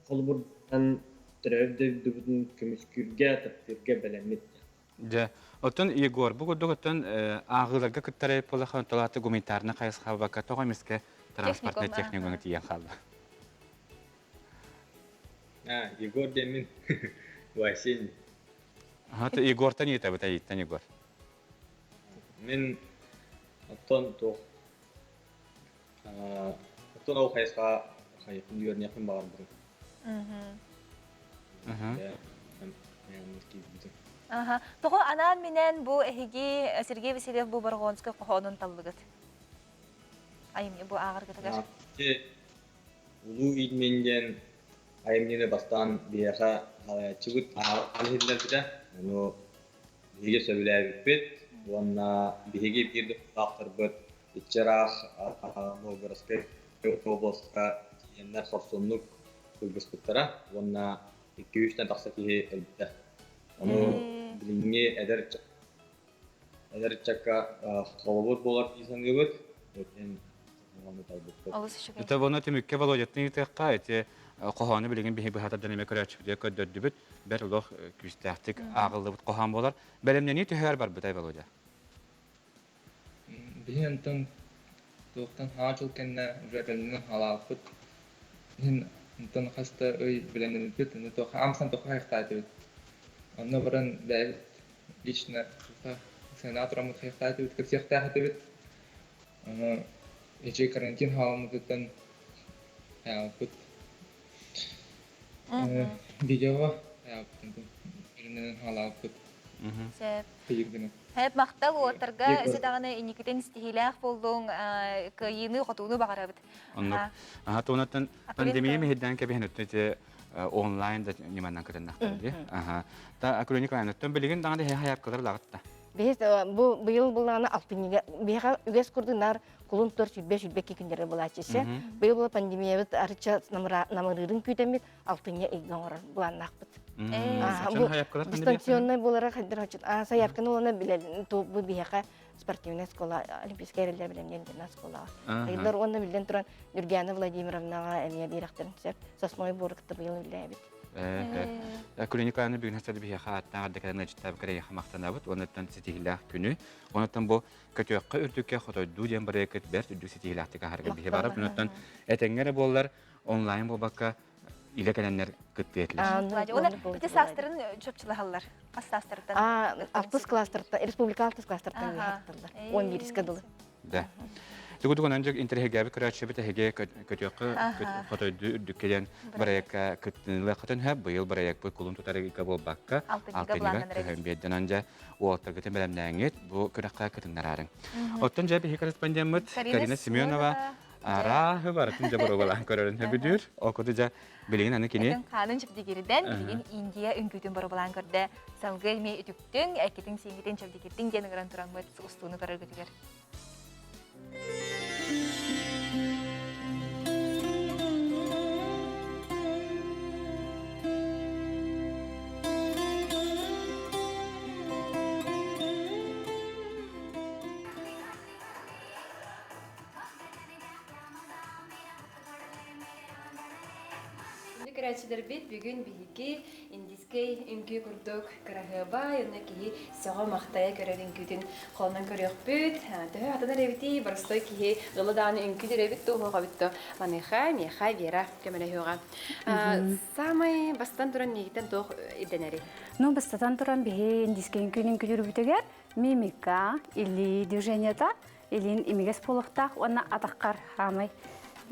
холобурдан төрөөбүт дойдубутун көмүскүүргэ, таптыырга бэлэммит. Дьэ, оттон Егор, бу курдук оттон ааҕыыларга кыттар буоллахха, онтон гуманитарнай хайысхабакка тоҕо эмискэ транспортнай техникумҥа тиийэн хаалла? А, Егор диэммин. Василий. Ага, Егортан ыйытабыт, айыттан Егор. Мин оттон туох оттон ол хайысха хайыхпын үөрниэхпин баҕарбытым. Аха. Тоҕо анаан-минээн бу эһиги Сергей Васильев бу Боргонскай хоһоонун таллыгыт? Айымньы бу ааҕаргытыгар. Улуу Иитмин диэн айымньыны бастаан биһиэхэ салайааччыбыт ааҕан иһиллэрбитэ. Ону биһиги сөбүлээбиппит уонна биһиги биир дойдулаахтарбыт иччи ыраах Новгородскай областка тиийэннэр хорсуннук кыргыспыттара уонна икки-үстэн тахса киһи өлбүтэ. Ону билиҥҥи эдэр эдэр ыччакка холобур буолар дии саныыбыт. Это воно түмүккэ Володяттан ыытыахха ити хоһоону билигин биһи быһатардан эмэ көрөөччүбүтүгэр көрдөрдүбүт. Бэр олох күүстээхтик ааҕыллыбыт хоһоон буолар. Бэлэмнэнии төһөөр барбытай Володя? Биһи онтон туохтан хаҥа дьыл кэннэ уже бэлэмнэнэн хаалаабыппыт. Иһин онтон хас да ый бэлэмнэммиппит, онно туох аамсан туохха хайахтаатыбыт. Онно баран бэйэбит лично туохха сыанаҕа тураммыт хайахтаатыбыт, кэпсиэхтээх этибит. Ону ичи карантин хаалыммытыттан хайаабыппыт. Видеоҕа хайаабыппыт, бэлэмнэнэн хаалаабыппыт. Сөп. Тыйыргына. Хэп махтал уоттарга өссө даҕаны инникитин ситиһиилээх буоллуҥ, кыайыыны, хотууну баҕарабыт. Оннук. Аха, туонаттан пандемия миһирдээн кэбиһэн өттө ити онлайн да ньыманан кытыннахтар дии. Аха. Та Акулина Николаевна, билигин даҕаны эһэ хайапкалар лагытта. Биһис бу быйыл буллаҕына алтынньыга биһиэхэ үгэс курдук наар кулун тутар сүүрбэ сүүрбэкки күннэрэ булааччы. Быйыл була пандемиябыт арыча намырыырын күүтэммит алтынньы ыйга оҥорор былааннаахпыт. Дистанционнай буолара хайдар хочут. Сайаапканы улана билэн бу биһиэхэ спортивная школа Олимпийскай эрэллэр билэмниэн диэн школаҕа. Хайдар уонна биллэн туран Нюргиана Владимировнаҕа эмиэ биэрэхтэрин сөп. Сосновой буору кытта быйыл үлэлээбит. Акулина Николаевна бүгүн хасады биһиэхэ ааттаах ардакаран ыалдьыттаабыккар эйиэхэ махтанабыт. Уоннаттан ситиһиилээх күнү. Онуттан бу көтүөххэ үрдүккэ хотойдуу диэн бырайыаккыт бэрт үрдүк ситиһиилээхтик аһарга биһи барабыт. Онуттан этэҥҥэ эрэ буоллар онлайн буолбакка илэ кэлэннэр кыттыа этилэр. Уонна ити саастарын чопчулаһаллар. Хас саастартан? Алтыс класстартан, республика алтыс класстартан үөһэ кытталлар. 11-ке дылы. Да. Тугу-тугу онон интэриэһиргээбит көрөөччүбүт эһиги көтүөххэ хотойду үрдүккэ диэн бырайыакка кыттыныылыаххытын сөп. Быйыл бырайыакпыт кулун тутар ыйга буолбакка, алтынньыга көһөн биэрдин. Онон дьэ уолаттаргытын бэлэмнээҥҥит бу күрэххэ кытыннараарыҥ. Оттон дьэ биһи корреспондеммыт Карина Семенова арааһы барытын дьэ боруобалаан көрөрүн сөбүлүүр. Ол курдук дьэ билигин аны кини Этин хаанын чэбдигирдэн, билигин Индия үҥкүүтүн боруобалаан көрдө. Салгыы эмиэ үтүктүҥ, эккитин-сииҥҥитин чэбдигирдиҥ диэн ыҥыран тураммыт устууну көрөргүтүгэр. Күндү көрөөччүлэрбит, бүгүн биһиги индийскэй үҥкүү курдук кыраһыабай уонна киһи сөҕө-махтайа көрөр үҥкүүтүн холонон көрүөхпүт. Төһө атын эрэбитий, боростой киһи ыла даҕаны үҥкүү эрэбит дуу, суох эбит дуу. Маныаха миэхэ Вера көмөлөһүөҕэ. Саамай бастатан туран миигиттэн туох ирдэнэрий? Ну, бастатан туран биһи индийскэй үҥкүүнү үҥкүүлүүрбүтүгэр мимика, илии движениета, илиин имигэс буолуохтаах уонна атаххар хаамай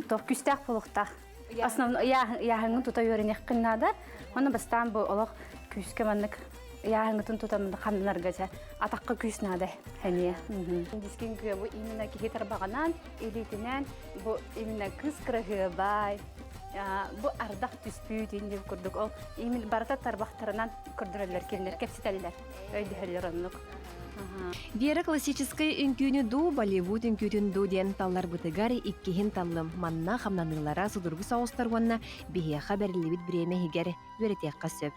туох күүстээх буолуохтаах. Основной ыйааһыҥҥын тута үөрэниэххин наада. Уонна бастаан бу олох күүскэ маннык ыйааһыҥҥытын тута ханнанарга дьэ атахха күүс наада эмиэ. Индийский үҥкүү бу именно киһи тарбаҕынан, илиитинэн бу именно кыыс кыраһыабай, бу ардах түспүт инди курдук ол именно барыта тарбахтарынан көрдөрөллөр кинилэр кэпсэтэллэр өйдөһөллөр оннук. Вера классическай үҥкүүнү дуу, Болливуд үҥкүүтүн дуу диэн талларбытыгар иккиһин таллым. Манна хамнаныылара судургу соҕустар уонна биһиэхэ бэриллибит бириэмэ иһигэр үөрэтиэххэ сөп.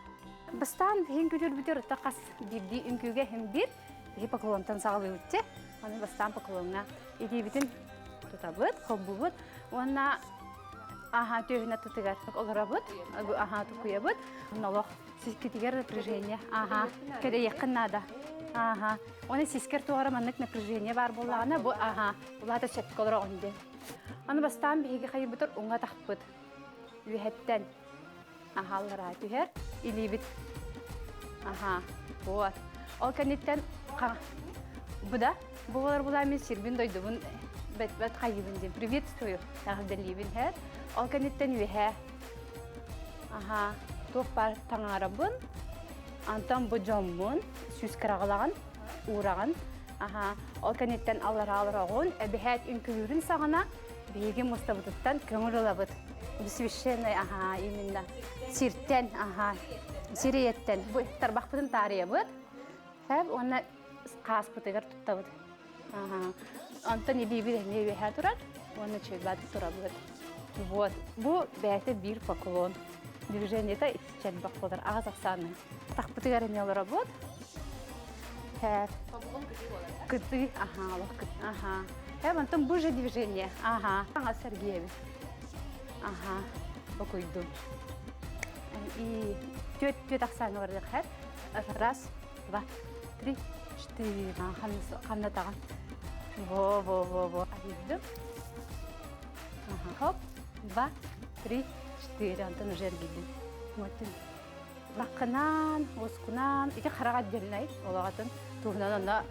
Бастаан биһин күлүрбүтүр хас биирдии үҥкүүгэ иһин биир биһи поклонтан саҕалыыбытчы. Аны бастаан поклоҥҥа илиибитин тутабыт, холбуубут уонна аха түөһүнэ тутугар олоробут, аха тукуйабыт. Олох Сискитигэр напряжение. Ага. Кэдэйиэххин наада. Ага. Оны сискер туора маннык напряжение бар буоллаҕына бу ага. Улаата сөпкө олороҕун диэн. Аны бастаан биһиги хайыбытыр уҥа тахпыт. Үөһэттэн. Аха аллараа түһэр. Илиибит. Аха. Вот. Ол кэнниттэн бу да бу болар булаа мин сирбин дойдубун бэт бэт хайыбын диэн приветствую эҕэрдэлиибин һэр. Ол кэнниттэн үөһээ Аха, туох баар таҥарабын, антон бу дьоммун сүүс кыраҕылаҕын, уураҕын. Аха, ол кэнниттэн аллараалар оҕун, эбэһээт үҥкүүлүүрүн саҕана биһиги мустабытыттан көҥүл ылабыт. Священный, аха, именно. Сиртэн, аха, сириэттэн. Бу тарбахпытын таарыйабыт. Хэп уонна хааспытыгар туттабыт. Аха. Онтон илиибит эмиэ үөһээ турар уонна чуйбат турабыт. Вот. Бу бэйэтэ биир поклон. Движениета итиччэ буолар аҕыс ахсаанын. Тахпытыгар эмиэ олоробут. Хэп. Кытыы, аха, олох кыт, аха. Хэп, онтон бу же движение. Аха. Аҥа сэргиэбит. Аха. Бокуйдум. И түөт түөт ахсааны барыах хэп. Раз, два, три, четыре. Ханнатаҕын. Во, во, во, во. Арыйдым. Хоп, два, три, четыре. Онтон уже эргийдим. Лаккынан, уоскунан, ити хараҕа отдельнай олоҕатын туһунан онно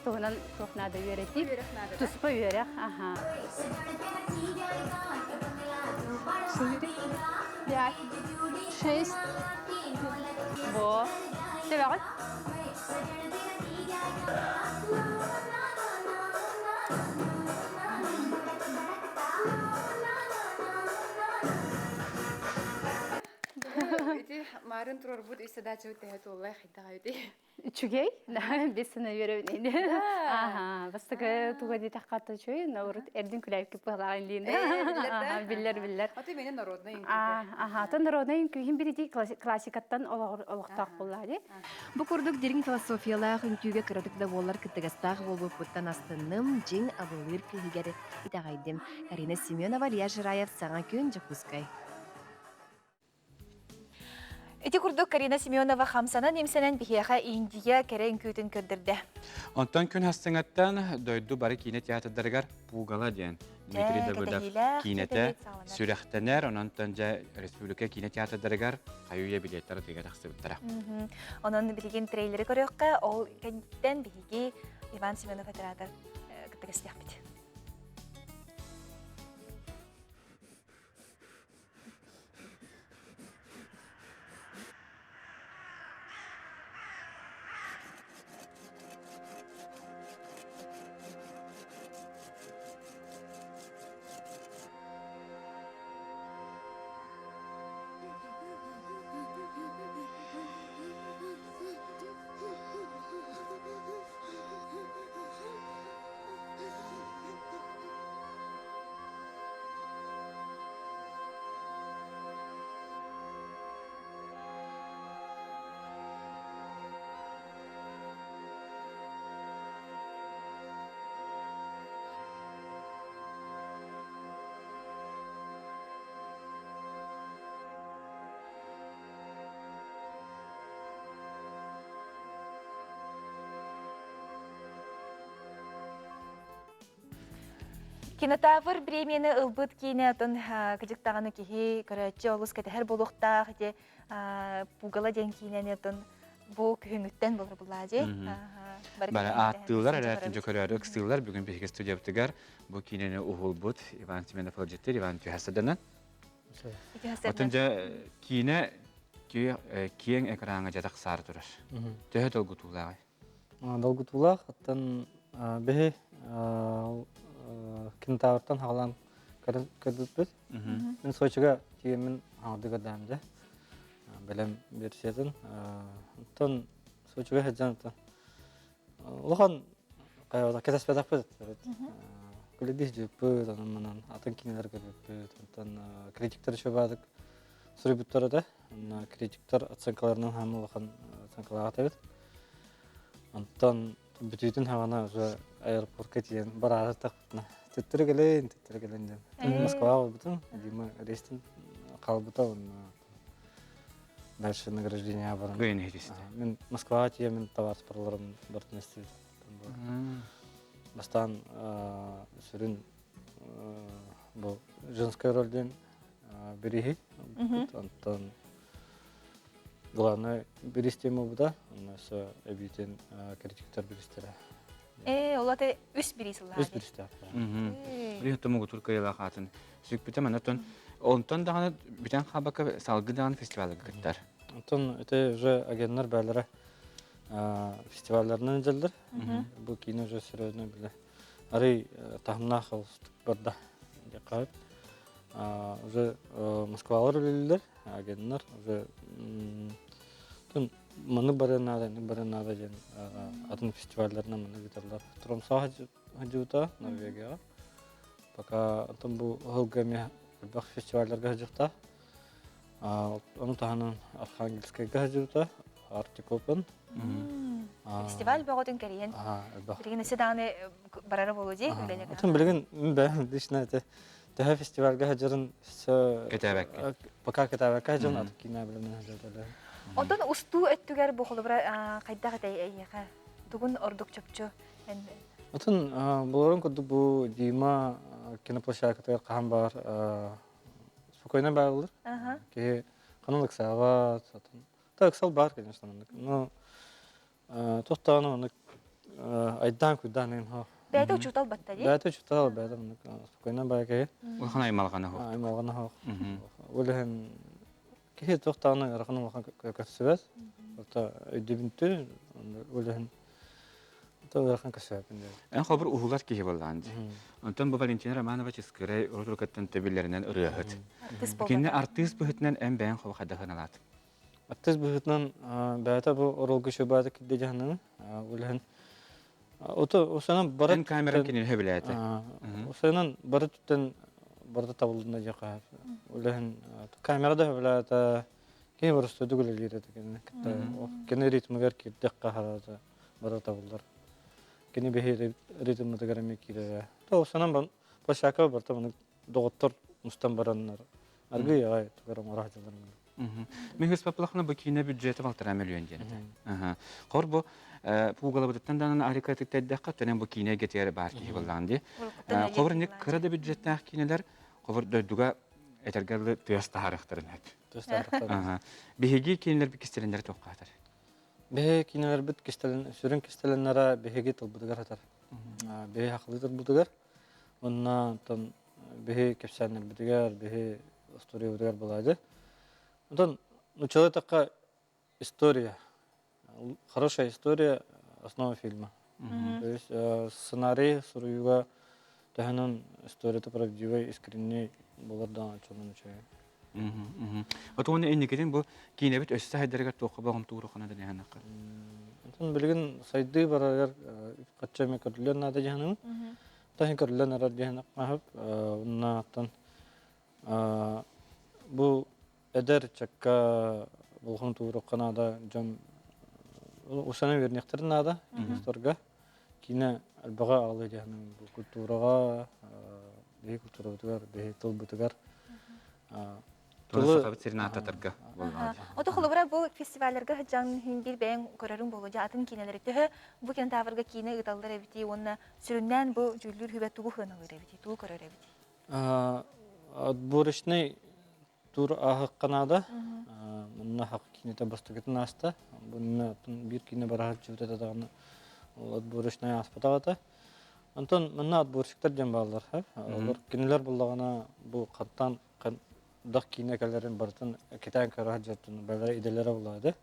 туһунан туох наада үөрэтии. Туспа үөрэх, аха. Четыре, пять, шесть. Во. Төбөҕүт. Ити марын турарбут үс задачабыт тэһэ туоллай хайдаҕа үтэй. Үчүгэй, бессына үөрөбүн. Аха, бастакы туга диэтэххэ үчүгэй, но урут эрдин күлээбиккит быһалаах илиин. Биллэр, биллэр. Аты мени народный үҥкүүтэ. Аха, атын народный үҥкүүһүн бириди классикаттан олохтоох буоллаа дии. Бу курдук дириҥ философиялаах үҥкүүгэ кыратык да буоллар кыттыгастаах буолбуппуттан астынным, дьиҥ абылыыр күүһүгэр итэҕэйдим. Карина Семенова, Илья Жираев, Саҥа күн, Дьокуускай. Ити курдук Карина Семенова хамсанан-имсэнэн биһиэхэ Индия кэрэ үҥкүүтүн көрдөрдө. Онтон күн хастыҥаттан дойду бары киинэ театрдарыгар Пугала диэн Дмитрий Давыдов киинэтэ сүрэхтэнэр. Онон дьэ республика киинэ театрдарыгар хайы-үйэ билиэттэр атыыга тахсыбыттара. Онон билигин трейлери көрүөххэ, ол кэнниттэн биһиги Иван Семенов оператор кытта кэпсэтиэхпит. Кинотавр премияны ылбыт киинэ отон кыдьык даҕаны киһи көрөөччү олус кэтэһэр буолуохтаах ити Пугало диэн киинэни отон бу күһүҥҥүттэн болор буллаа дии. Бары ааттыылар эрэ түнжө көрөөрү ыксыылар бүгүн биһиги студиябытыгар бу киинэни уһулбут Иван Семенов ыалдьыттыр Иван Түһэсаданан. Отон дьэ киинэ киэҥ экраҥҥа дьатах саары турар. Төһө долгутуулааҕый? Долгутуулаах, оттон биһи Кентавртан хаалан көрбүппүт. Мин Сочига тиийэммин хаҥардыы көрдөһөм дьэ. Бэлэм версиятын. Оттон Сочига сылдьан оттон улахан хайабата кэтэспэтэхпит. Күлүдүс дьүппүт, онон манан атын кинилэр көрбүппүт. Онтон критиктэр үчүгэй суруйбуттар этэ. Онно критиктар оценкаларынан хаамы улахан оценкалаах этэбит. Онтон бүтүүтүн хаҕана уже аэропортка тиийэн бараары тахпытына төттөрү кэлин, төттөрү кэлин диэн. Москваҕа барбытым, Дима рейстин хаалбыта уонна дальше награждение баран. Кыайын иһитистэ. Мин Москваҕа тиийэммин товар-спорларын бартын истибитим. Бастаан сүрүн бу женская роль диэн бириһи онтон главное бирис тема буда онно өссө эбиитин критиктер биристэрэ Ээ, ол аты үс бирис ыллаа. Үс биристээх. Били томугу кыайылаах атын сүкпүтэ манатон онтон даҕаны бүтэн хаалбакка салгы даҕаны фестивалга кыттар. Онтон это уже агеннар бээлэрэ фестивалларынан дьаллар. Бу киинэ уже серьезно биле. Арый таһымнаах холустук барда диэххэ Уже Москвалар үлэлииллэр, агеннар уже маны барыан наада, ини барыан наада диэн атын фестивалларынан маны ыыталлар. Тромсо сылдьыбыта Норвегияҕа. Пока онтон бу ыһылга эмиэ элбэх фестивалларга сылдьыбыта. Ону таһынан Архангельскайга сылдьыбыта, Arctic Open. Фестиваль бөҕөтүн кэрийэн. Билигин өссө даҕаны барара буолуо дии үлэлэр. Отон билигин бэйэм лично это төһө фестивальга сылдьарын все Кэтээбэккэ. Пока кэтээбэккэ сылдьан атын киинэ билэмин сылдьар. Онтон устуу өттүгэр бу холобура хайдах этэй эйиэхэ? Тугун ордук чопчу эн Отон буларын курдук бу Дима киноплощадкатыгар хаһан баар спокойно бааллар. Киһи ханан ыксаабат, Да, ыксал баар, конечно, маннык. Но тохтоон маннык айдаан куйдаан эҥин хоох. Бэйэтэ учуутал батта дии. Бэйэтэ учуутал, бэйэтэ маннык спокойно баа киһи. Улахан аймалҕана хоох. Аймалҕана хоох. Ол иһин киһи тохтоон ыарахан улахан көрсүбэт. Ото өйдөбүнтү, ол иһин ыарахан көрсүбэппин диэн. Эн холбур уһулар киһи буоллаҕын дии. Онтон бу Валентина Романова Чыскырай урут-уруккаттан төбүллэринэн ырыаһыт. Кинини артыыс быһыытынан эн бэйэҥ холбо хайдах ыналаатыҥ? Артыыс быһыытынан бэйэтэ бу оруолга шөбаата кирдэ дьаһаннаны үлэһин Ото усанан бары Эн камеран кинини сөбүлээтэ. Усанан бары түттэн барыта табылынна диэххэ. Үлэһин камера да сөбүлээтэ. Кини боростуойдук үлэлиир этэ кинини кытта. Кини ритмигэр киирдэххэ харата бары табыллар. Кини биһи ритмытыгар эмиэ киирэрэ. То усанан площадка барыта маны доҕоттор мустан бараннар аргый аҕай тугар оҥоро сылдьаллар. Мин хыспаппылахына бу киинэ бюджета балтараа миллион диэн этэ. Хор бу пугалабытыттан даҕаны арика тиктэрдэххэ төнөн бу киинэ эйгэтигэр баар киһи буоллаҕын дии. Хобур инник кыра да бюджеттаах киинэлэр хобур дойдуга этэргэ дылы тыас таһаарыахтарын сөп. Тыас таһаарыахтарын. Биһиги киинэлэрбит кистэлэннэрэ туохха Биһиги киинэлэрбит кистэлэн сүрүн кистэлэннэрэ биһиги тылбытыгар сытар. Биһи хахылыы тылбытыгар уонна оттон биһи кэпсээннэрбитигэр, биһи остуоруйабытыгар былаады. Онтон нуччалыы эттэххэ история. Хорошая история основа фильма. То есть сценарий суруйууга төһөнөн историята правдивый, искренний болар даҕаны чонун үчүгэй. От уонна инникитин бу киинэбит өссө сайдарыгар туохха болҕомто ууруххуна да дьаһанахха. Онтон билигин сайдыы барарыгар хачча эмэ көрүллүөн наада дьаһанабын. Таһын көрүллэн эрэр диэн аһып уонна бу эдэр ыччакка болҕомто ууруохха наада дьон усана үөрэниэхтэрин наада киносторга киинэ элбэҕи аҕалыа диэн бу культураҕа биһи культурабытыгар биһи тылбытыгар. Тылы Сахабыт сирин ааттатарга буоллаҕа. Ото холобура бу фестивалларга сылдьан иһин биир бэйэҥ көрөрүҥ буолуо дьэ атын киинэлэри төһө бу кинотаврга киинэ ыыталлар эбитий уонна сүрүннээн бу дьүүллүүр сүбэ тугу сыаналыыр эбитий, тугу көрөр эбитий? Отборочный тур ааһыкка наада. Манна хак киинэтэ бастакытын ааста. Bunна биир киинэ бараһар чүбүтэ даҕаны ол отборочный ааспатаҕата. Онтон манна отборщиктар диэн бааллар. Олор кинилэр буллаҕына бу хантан дах киинэ кэлэрин барытын кэтээн көрө сылдьартын бэлэрэ идэлэрэ булаады.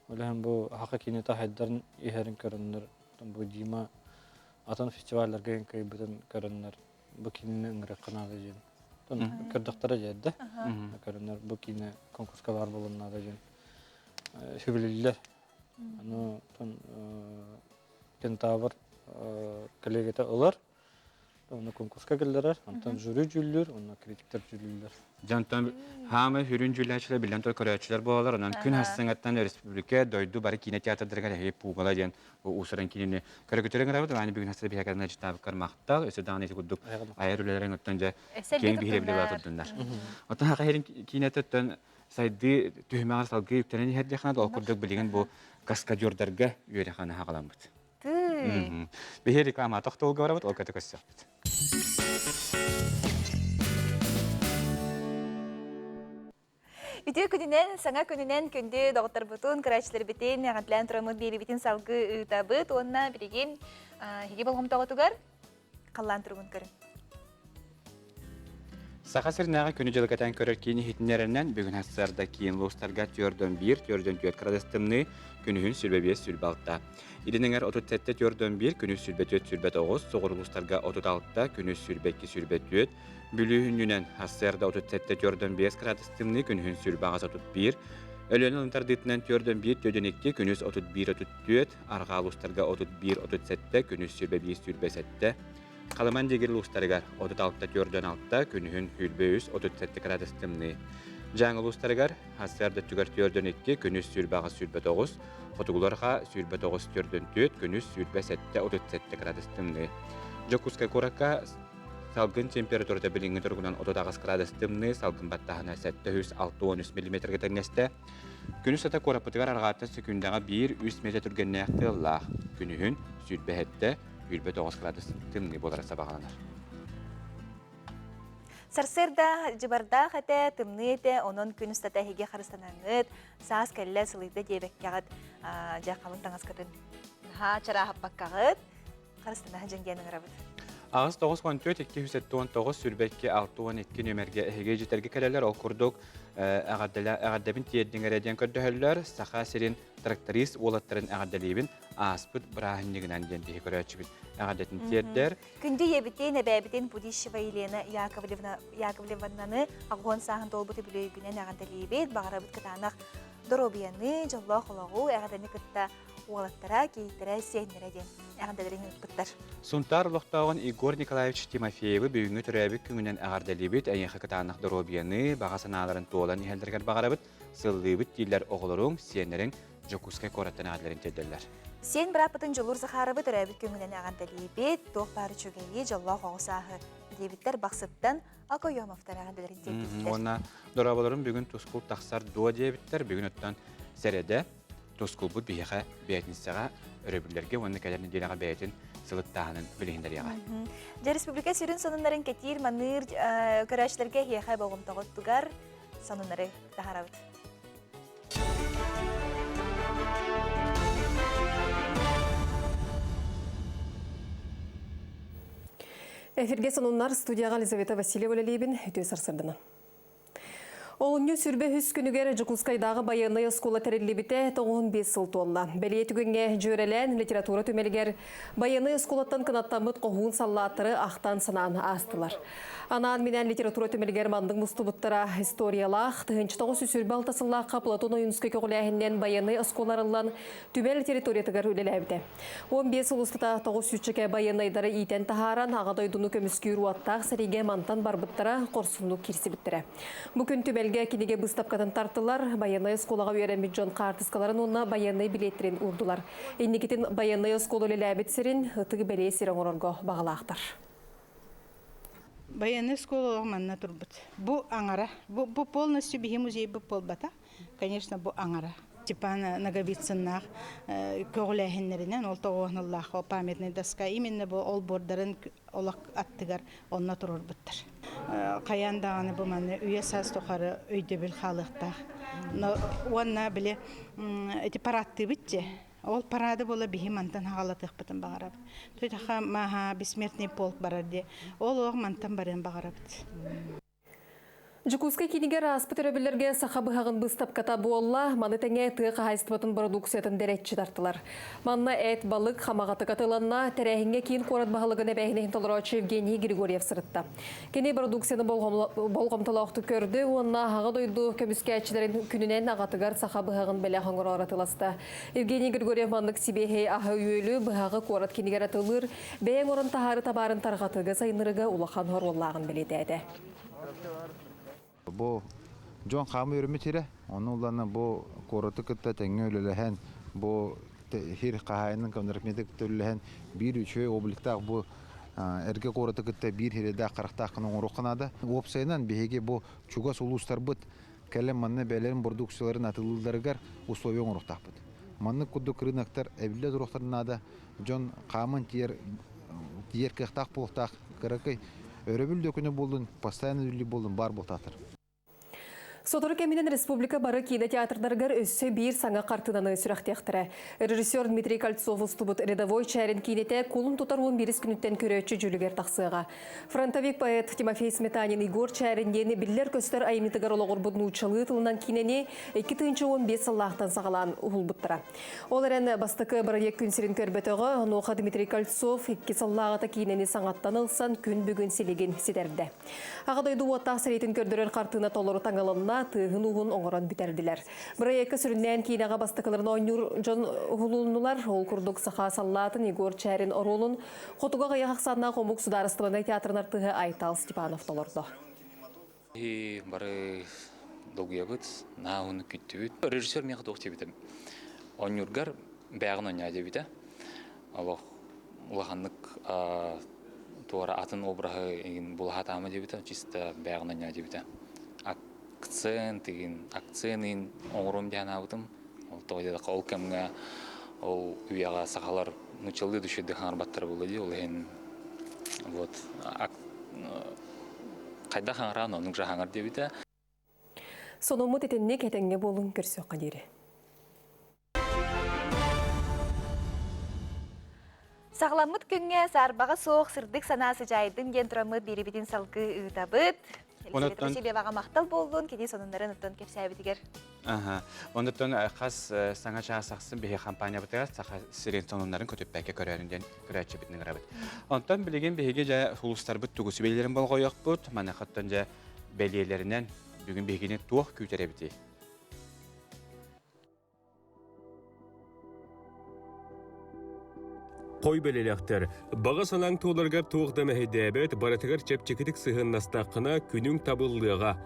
Ол иһин бу хака киинэтэ хайдарын иһэрин көрөннөр бу Дима атын фестивалларга кыайбытын көрөннөр бу киинэни ыҥырыахха наада диэн көрдөхтөрө дьиэрдэ көрөннөр бу киинэ конкурска баар буолуон наада диэн сүбэлииллэр аны кентавр коллегата ылар Онно конкурска киллэрэр, онтон жюри дьүүллүүр, онно критиктэр дьүүллүүллэр. Дьонтон хаамай хүрүн дьүүллээччилэр биллэн турар көрөөччүлэр буолалар. Онон күн хассыҥаттан республика, дойду бары киинэ театрдарыгар эһиги Пугало диэн уусуран кинини көрөкүтөрүн гынабыт. Аны бүгүн хасса биһиэхэ дьыттаабыккар махтал. Өссө даҕаны ити курдук айар үлэлэрин оттон дьэ киэҥ биһирэбили ыла турдуннар. Оттон хаха иһэрин киинэтэ сайдыы түһүмэҕэр салгыы үктэнэн иһэр диэххэ ол курдук билигин бу каскадердарга үөрэххэ хаҕаламмыт. Тыы. Биһи реклама тохтолго барабыт, ол көтө көссөхпүт. Үтүө күнүнэн, саҥа күнүнэн күндү доҕотторбутун, көрөөччүлэрбитин, эҕэрдэлээн тураммыт биэриибитин салгыы ыытабыт уонна билигин эһиги болҕомтоҕутугар халлаан туругун көрүҥ. Саха сиринээҕи күнү-дьылы кэтээн көрөр киин иһитиннэрэринэн бүгүн сарсыарда киин улуустарга 4-1, 4-4 кырадыс тымныы, күнүһүн 25-26. Илин эҥэр 37-4-1, күнүс 24-29, соҕуруу улуустарга 36, күнүс 22-24, Бүлүү хүннүнэн сарсыарда 37-4-5 кырадыс тымныы, күнүһүн 28-31, Өлүөнэ ылын тардыытынан 4-1, 4-2, күнүс 31-34, арҕаа улуустарга 31-37, күнүс 25-27, Халыман дьигир улуустарыгар 36-46, күнүһүн 23-37 кыраадыс тымныы. Дьааҥы улуустарыгар сарсыарда өттүгэр 4-2, күнүс 28-29, хотугуларга 29-4, күнүс 27-37 кыраадыс тымныы. Дьокуускай куоракка салгын температурата билиҥҥи туругунан 38 кыраадыс тымныы, салгын баттааһына 763 миллиметргэ тэҥнэстэ. Күнүс ата куораппытыгар арҕааттан сөкүүндэҕэ 1-3 метр түргэннээх тыаллаах. Күнүһүн 27 29 градус тымныы буолара сабаҕаланар. Сарсыарда дьыбардаах этэ, тымныы этэ, онон күн устата эһиги харыстанаҥҥыт, саас кэллэ сылыйда диэбэккэҕит, дьэ халыҥ таҥаскытын наһаа чарааһаппаккаҕыт, харыстана сылдьын диэн ыҥырабыт. 8 9 14 279 22 62 нүөмэргэ эһиги дьитэргэ кэлэлэр ол курдук эҕэрдэбин тиэрдиҥ эрэ диэн көрдөһөллөр. Саха сирин тракторист уолаттарын эҕэрдэлиибин ааспыт бырааһынньыгынан диэн биһи көрөөччүбүт эҕэрдэтин тиэрдэр. Күндү ийэбитин, эбээбитин Пудищева Елена Яковлевна Яковлевнаны аҕыһын сааһын туолбут үбүлүөйгүнэн эҕэрдэлиибит. Баҕарабыт кытаанах доруобуйаны, дьоллоох олоҕу, эҕэрдэни кытта уолаттара, кийииттэрэ, сиэннэрэ диэн эҕэрдэлэрин ыыппыттар. Сунтаар олохтооҕун Егор Николаевич Тимофеевы бүгүҥҥү төрөөбүт күҥүнэн эҕэрдэлиибит. Эйиэхэ кытаанах доруобуйаны, баҕа санааларын туолан иһэллэригэр баҕарабыт. Сыллыыбыт дииллэр оҕолоруҥ, сиэннэриҥ Дьокуускай куораттан эҕэрдэлэрин тиэрдэллэр. Сиэн бырааппытын Дьулуур Захаровы төрөөбүт күҥүнэн эҕэрдэлиибит, туох баар үчүгэйи, дьоллоох оҕо сааһы диэбиттэр Бахсыттан Окоемовтар эҕэрдэлэрин тиэрдибиттэр. Уонна дорооболорун бүгүн тускул тахсар дуо диэбиттэр. Бүгүн оттон сэрэдэ тускулбут биһиэхэ бээтинсэҕэ өрөбүллэргэ уонна кэлэр нэдиэлэҕэ бэйэтин сылыктааһынын билиһиннэриэҕэ. Дьэ республика сүрүн сонуннарын кэтиир маныыр көрөөччүлэргэ эһиэхэ болҕомтоҕутугар сонуннары таһаарабыт. Эфирге сонуннар студияға Елизавета Васильева үлэлиибин. Үтүө сарсырдынан. Олунньу сүрбэ үс күнүгэр Дьокуускайдааҕы байыаннай оскуола тэриллибитэ 95 сыл туолла. Бэлиэ түгэҥҥэ дьүөрэлээн литература түмэлигэр байыаннай оскуолаттан кынаттаммыт хоһуун саллааттары ахтан-санаан аастылар. Анаан-минээн литература түмэлигэр маннык мустубуттара историялаах, 1926 сыллаахха Платон Ойуунускай көҕүлээһининэн байыаннай оскуола арыллан, түмэл территориятыгар үлэлээбитэ. 15 сыл устата 900 байыаннайдары иитэн таһааран, Аҕа дойдуну көмүскүүр уоттаах сэриигэ мантан барбыттара, хорсуннук киирсибиттэрэ. Бу күн түмэлгэ кинигэ быыстапкатын тартылар, байыаннай оскуолаҕа үөрэммит дьон хаартыскаларын уонна байыаннай билиэттэрин уурдулар. Инникитин байыаннай оскуола үлэлээбит сирин ытык бэлиэ сир оҥорорго баҕалаахтар. Военный школа манна турбут. Бу аҥара. Бу, бу полностью биһи музейбыт буолбата. Конечно, бу аҥара. Степан Ноговицыннаах көҕүлээһиннэринэн ол тоҕуоһуналлаах памятный доска именно бу олбуордарын олох аттыгар онно туруорбуттар. Хайаан даҕаны бу маны үйэ саас тухары өйдөбүл хаалыахтаах. Уонна били ити парадтыыбыт дьэ. Ол парады буола биһи мантан хаҕалатыахпытын баҕарабыт. Туйтаха маха бессмертный полк барар дии. Ол олох мантан барыан баҕарабыт. Дьокуускай киинигэр ааспыт өрөбүллэргэ саха быһаҕын быыстапката буолла. Маны тэҥэ тыа хаһаайыстыбатын бородууксуйатын дэрэччи тартылар. Манна эт, балык, хамаҕатык атыыланна. Тэрээһиҥҥэ киин куорат баһылыгын эбээһинэһин толорооччу Евгений Григорьев сырытта. Кини бородууксуйаны болҕомтолоохтук көрдө уонна аҕа дойду көмүскээччилэрин күнүнэн аҕатыгар саха быһаҕын бэлэх оҥороору атыыласта. Евгений Григорьев маннык сибиэһэй аһы-үөлү быһаҕы куорат кинигэр атыылыыр, бэйэҥ орон таһаары табаарын тарҕатыыга сайыннарыыга улахан оруоллааҕын бэлиэтээтэ. Бу дьон хаамыы өрүмүт сирэ. Ону улана бу куораты кытта тэҥҥэ үлэлэһэн, бу хир хаһаайынын контракметы кытта үлэлэһэн биир үчүгэй обликтаах бу эргэ куораты кытта биир хирэдээх харахтаах гына оҥоруохха наада. Уопсайынан биһиги бу чугас улуустарбыт кэлэн манна бэйэлэрин бородууксуйаларын атыылыылларыгар условия оҥоруохтаахпыт. Маннык курдук рыноктар эбиллэ туруохтарын наада. Дьон хааман тиийэр тиийэр кыахтаах буолуохтаах. Кыракый өрөбүл да күнэ буоллун, постоянно үлэлиир буоллун баар буолтаахтар. Сотору кэминэн республика бары киинэ театрдарыгар өссө биир саҥа хартыынаны сүрэхтиэхтэрэ. Режиссер Дмитрий Кольцов устубут рядовой чээрин киинэтэ кулун тутар 11 күнүттэн көрөөччү дьүлүгэр тахсыаҕа. Фронтовик поэт Тимофей Сметанин Егор Чээрин диэн биллэр-көстөр айымньытыгар олоҕурбут нууччалыы тылынан киинэни 2015 сыллаахтан саҕалаан уһулбуттара. Ол эрэн бастакы бырайыак күн сирин көрбөтөҕө, онуоха Дмитрий Кольцов икки сыллааҕыта киинэни саҥаттан ылсан күн бүгүн силигин ситэрдэ. Аҕа дойду уоттаах сэриитин көрдөрөр хартыына толору таҥылынна, тыаһын-ууһун оҥорон бүтэрдилэр. Бырайыакка сүрүннээн киинэҕэ бастакыларын оонньуур дьон уһулуннулар. Ол курдук саха саллаатын Егор Чээрин оруолун Хотугу аҕыйах ахсааннаах омук судаарыстыбаннай театрын артыыһа Айтал Степанов толордо. Бары долгуйабыт, наһаа уһуннук күттүбүт. Режиссер миэхэ туох диэбитим. Оонньуургар бэйэҕин оонньоо диэбитэ. Олох улаханнык туора атын обраһы игин булаһатаама диэбитэ, чисто бэйэҕин оонньоо диэбитэ. Акцент игин, акцент игин оҥоруом диэн аабытым. Ол тоҕо диэтэххэ, ол кэмҥэ ол үйэҕэ сахалар нууччалыы душевдык хаҥарбаттара буолуо дии, ол иһин вот хайдах хаҥараан оннук же хаҥар диэбитэ. Сонуммут итинник этэҥҥэ буолун көрсүөххэ диэри. Саҕаламмыт күҥҥэ саарбаҕа суох сырдык санаа сыдьаайдын диэн тураммыт биирибитин салгыы ыытабыт. Елизавета Васильеваҕа махтал буоллун, кини сонуннарын оттон кэпсээбитигэр. Аха. Оннуттан хас саҥа чаас ахсын биһи компаниябытыгар саха сирин сонуннарын көтүппэккэ көрөөрүн диэн көрөөччүбүтүн ыҥырабыт. Онтон билигин биһиги дьэ улуустарбыт тугу сүбэлэрин болҕойуохпут, маныхаттан дьэ бэлиэлэринэн бүгүн биһигини туох күүтэр эбитий? Хой бэлэлэхтэр, баҕа санааҥ туоларыгар туох да мэһэйдээбэт, барытыгар чэпчэкитик сыһыаннастаххына, күнүҥ табыллыаҕа.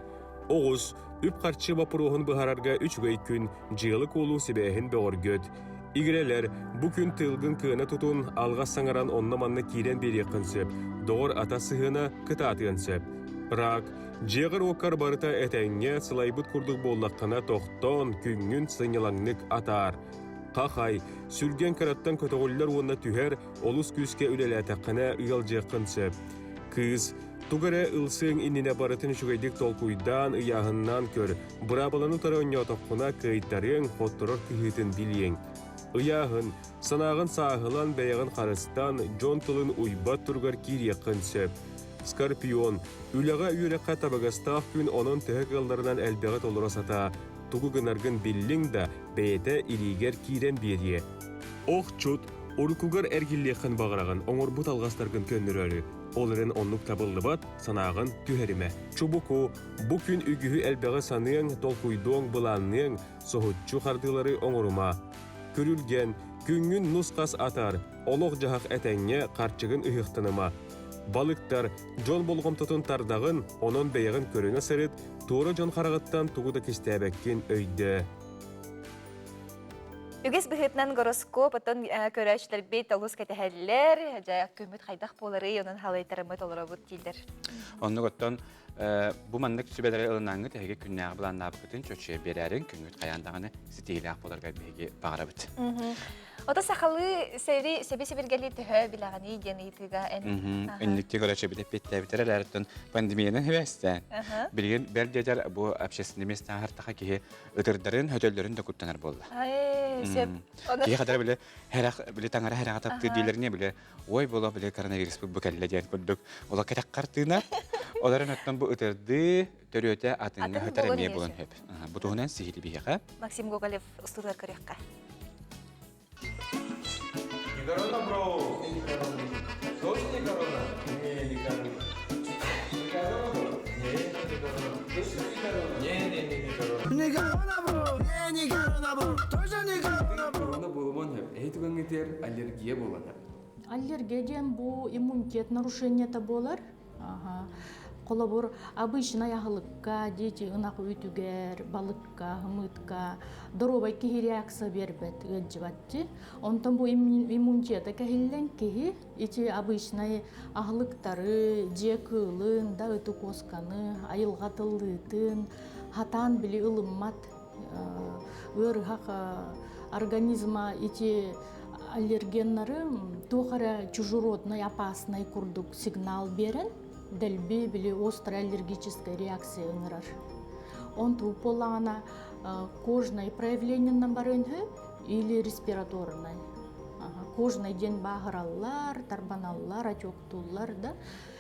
Оҕус, үп-харчы боппуруоһун быһаарарга үчүгэй күн, дьыала-куолу сибээһин бөҕөргөт. Игирэлэр, бу күн тыылгын кыана тутун, алҕас саҥаран онно-манна киирэн биэриэххин сөп, доҕор-атас сыһыана кытаатыан сөп. Рак, дьиэҕэр-уоккар барыта этэҥҥэ, сылайбыт курдук буоллаххына тохтоон, күҥҥүн сынньалаҥнык атаар. Хахай, сүргэн кыраттан көтөҕүллэр уонна түһэр, олус күүскэ үлэлээтэххинэ ыалдьыаххын сөп. Кыыс, тугу эрэ ылсыаҥ иннинэ барытын үчүгэйдик толкуйдаан, ыйааһыннаан көр, быраабыланы утары оонньоотоххуна кыайтарыаҥ, хотторор кыһыытын билиэҥ. Ыйааһын, санааҕын сааһылан, бэйэҕин харыстаан, дьон тылын уйбат туругар киириэххин сөп. Скорпион, үлэҕэ-үөрэххэ табыгастаах күн онон төһө кыалларынан элбэҕи толоро сатаа, тугу гынаргын биллиҥ да, бэйэтэ илиигэр киирэн биэриэ. Охчут, уруккугар эргиллиэххин баҕараҕын, оҥорбут алҕастаргын көннөрөөрү. Ол эрэн оннук табыллыбат, санааҕын түһэримэ. Чубуку, бу күн үгүһү элбэҕи саныаҥ, толкуйдуоҥ, былаанныаҥ, соһуччу хардыылары оҥорума. Күрүлгэн, күҥҥүн нус-хас атаар, олох-дьаһах этэҥҥэ, харчыгын ыһыахтаныма. Балыктар, дьон болҕомтотун тардаҕын, онон бэйэҕин көрүнэ сырыт, туора дьон хараҕыттан тугу да кистээбэккин өйдөө. Үгэс быһыытынан гороскоп оттон көрөөччүлэрбит олус кэтэһэллэр. Дьэ, күммүт хайдах буоларый, онон халайтарыммыт олоробут дииллэр. Оннук оттон бу маннык сүбэлэри ылынаҥҥыт эһиги күннээҕи былааннаабыккытын чочуйа биэрээриҥ, күҥҥүт хайаан даҕаны ситиһиилээх буоларга биһиги баҕарабыт. Ото сахалыы сэри сэби сэбиргэли төһө билэҕиний диэн ыйытыыга эн Инникти көрөчөбүт эппиэттээбитэр эрээриттэн пандемиянан хибээстээн. Билигин бэл диэтэр бу общественный места таха киһи ытырдарын, хөтөллөрүн да куттанар буолла. Сөп. Киһи хадара биле хэрэх биле таҥара хэрэҕэ таптыыр диилэрне биле ой була биле коронавирус бу кэллэ диэн курдук ола кэтэх хартыына. Оларын оттон бу ытырдыы төрүөтэ атыҥҥа хытар эмиэ булан хөп. Бу туһунан сиһили биһиэхэ. Максим Гоголев устуулар көрүөххэ. Не корона, бро! Не корона. Точно не корона? Не, не корона. Не корона, бро? Не, не корона. Точно не корона? Не, не, не, не корона. Не корона, бро! Не, не корона, бро! Точно не корона, бро! Корона буолуман хөп. Эһи түгэҥҥитигэр аллергия буолан хөп. Аллергия диэн бу иммунитет нарушениета буолар. Холобур, обычнай аһылыкка, дети ынах үүтүгэр, балыкка, ымыытка доруобай киһи реакция биэрбэт, ыалдьыбат Онтон бу иммунитета кэһиллэн киһи ити обычнай аһылыктары, дьиэ кыылын, да ыты куосканы, айылҕа тыллыытын хатаан били ылыммат ыарыһах организма ити аллергеннары туох эрэ чужеродный опасный курдук сигнал биэрэн дэлби били острая аллергическая реакция ыҥырар. Онтуу буоллаҕына кожное проявлениеннан барыан сөп или респираторнай. Кожный диэн бааһыраллар, тарбаналлар, отектуллар да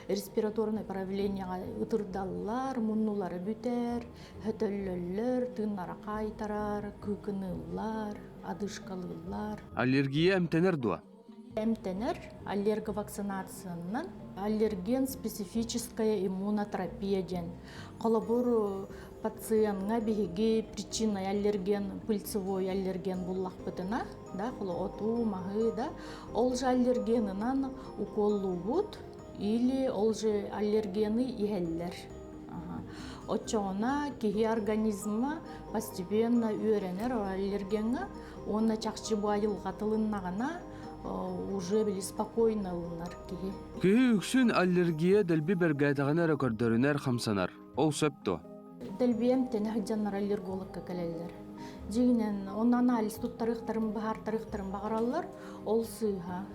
респираторное проявлениеҕа ытырдаллар, муннулары бүтэр, хөтөллөллөр, тыыннара хаайтарар, кыыкыныыллар, одышкалыыллар. Аллергия эмтэнэр дуо? Эмтэнэр аллерговакцинациянан аллерген специфическая иммунотерапия диэн. Холобур, пациентҥа биһиги причинный аллерген, пыльцевой аллерген буллахпытына, да, оту, маһы, да, ол же аллергенынан уколлуубут или ол же аллергены иһэллэр. Оччоҕуна киһи организма постепенно үөрэнэр аллергеҥҥа уонна чахчы бу айылҕа тылыннаҕына уже били спокойно ылынар киһи. Киһи үксүн аллергия дэлби бэргээтэҕинэ эрэ көрдөрүнэр хамсанар. Ол сөп дуо? Дэлби эмтэнэ сылдьаннар аллергологка кэлэллэр. Дьиҥинэн, онно анализ туттарыахтарын, быһаартарыахтарын баҕараллар. Ол сыыһа.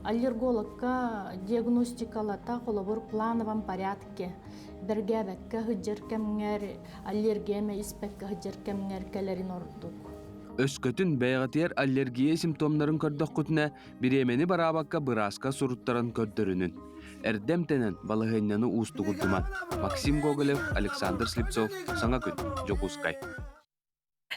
Аллергологка диагностикалата холобур плановом порядке бэргээбэккэ сылдьар кэмҥэр, аллергия эмэ испэккэ сылдьар кэмҥэр кэлэрин ордук. Өскөтүн бэйэҕитигэр аллергия симптомнарын көрдөххүтүнэ, бириэмэни бараабакка бырааска суруттаран көрдөрүнүн. Эрдэ эмтэнэн балаһыанньаны уустугурдуман. Максим Гоголев, Александр Слепцов, Саҥа күн, Дьокуускай.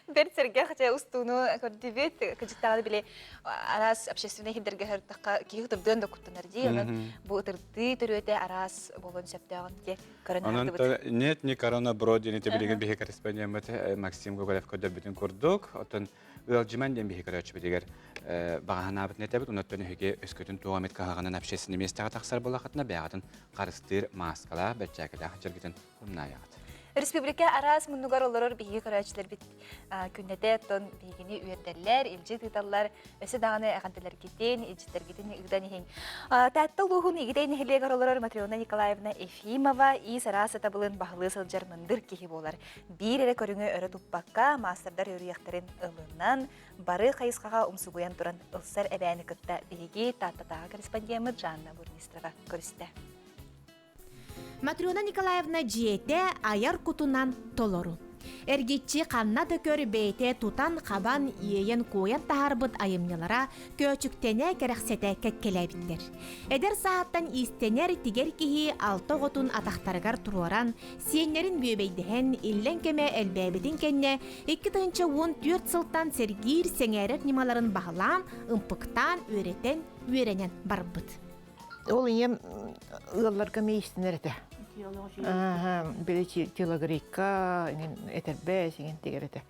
Бэрт сэргэх дьэ устууну көрдүбүт. Кыдьыктаҕына били араас общественнай иһирдэргэ сырыттахха киһи ытырдыан да куттанар дии. Онон бу ытырдыы төрүөтэ араас буолуон сөптөөҕүн дии көрөн Онон нет не корона бро диэн ити билигин биһи корреспондеммыт Максим Гоголев көрдөрбүтүн курдук. Оттон ыалдьыман диэн биһи көрөөччүбүтүгэр баҕаһанаабытын этэбит. Онон эһиги өскөтүн туох эмит кыһалҕанан общественный миэстэҕэ тахсар буоллаххытына бэйэҕитин харыстыыр мааскалаах, бэрчээкилээх дьаргытын умнаайаҕыт. Республика араас муннугар олорор биһиги көрөөччүлэрбит күннэтэ оттон биһигини үөрдэллэр, илдьит ыыталлар, өссө даҕаны эҕэрдэлэргитин, илдьиттэргитин ыытан иһиҥ. Таатта улууһун Игидэй нэһилиэгэр олорор Матрена Николаевна Ефимова иис араас сатабылын баһылыы сылдьар мындыр киһи буолар. Биир эрэ көрүҥү өрө туппакка, маастардар үөрүйэхтэрин ылынан, бары хайысхаҕа умсугуйан туран ылсар эбээни кытта биһиги Тааттатааҕы корреспондеммыт Жанна Бурмистрова көрүстэ. Матрена Николаевна дьиэтэ айар кутунан толору. Эргиччи ханна да көр бэйэтэ тутан-хабан, иэйэн-куойан таһаарбыт айымньылара көөчүктэнэ, кэрэхсэтэ кэккэлээбиттэр. Эдэр сааһыттан иистэнэр, тигэр киһи алта оҕотун атахтарыгар туруоран, сиэннэрин бүөбэйдэһэн, иллэҥ кэмэ элбээбитин кэннэ 2014 сылтан сэргиир, сэҥээрэр ньымаларын баһылаан, ымпыктаан, үөрэтэн, үөрэнэн барбыт. Ол ийэм ыалларга эмиэ истинэр этэ. Били телогрейка этэрбэс иҥин тигэр этэ.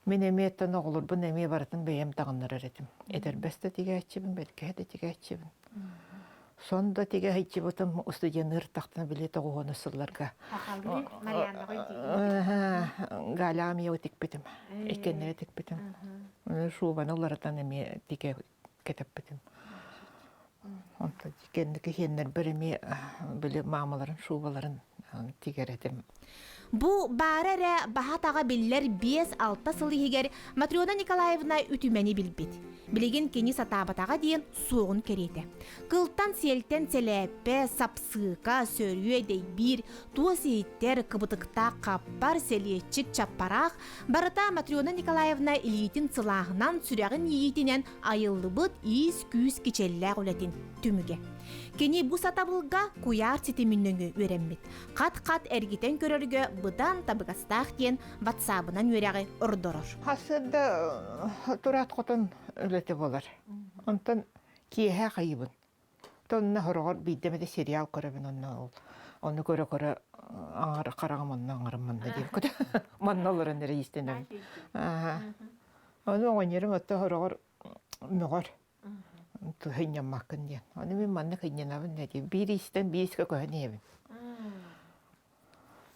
Мин эмиэ оттон оҕолорбун эмиэ барытын бэйэм таҕыннарар этим. Этэрбэс да тигээччибин, бэргэһэ да тигээччибин. Сон да тигэ сылдьыбытым устудьуонныыр тахтана били тоҕуһуону сылларга. Галяҕа эмиэ тикпитим. Иккеннэри тикпитим. Шубаны уларытан эмиэ тигэ кэтэппитим. Онтон кэнники иһиэннэрбэр эмиэ били маамаларын шубаларын тигэр этим. Бу баара эрэ баһа-таҕа биллэр 5-6 сыл иһигэр Матрена Николаевна үтүмэни билбит. Билигин кини сатаабатаҕа диэн суоҕун кэриэтэ. Кылтан-сиэлтэн сэлээппэ, сапсыыка, сөрүө, дэйбиир, туос иһиттэр, кыбытыктаах хаппар, сэлиэччик, чаппараах барыта Матрена Николаевна илиитин сылааһынан, сүрэҕин иитинэн айыллыбыт иис-күүс кичэллээх үлэтин түмүгэ. Кини бу сатабылга куйаар ситимин нөҥүө үөрэммит. Хат-хат эргитэн көрөргө быдан табыгастаах диэн ватсабынан үөрэҕи ордорор. Хасыарда тураат хотон үлэтэ буолар. Онтон киэһэ хайыбын. Тонна хороҕор биирдэ эмэтэ сериал көрөбүн онно ол ону көрө-көрө аҥар хараҕым онно аҥарым манна диэн көтө манна олорон эрэ иистэнэбин. Ону оҕонньорум отто хороҕор мөҕөр сынньаммаккын диэн. Ону мин манна сынньанабын да диэн биир иистэн биир искэ көһөн иһэбин.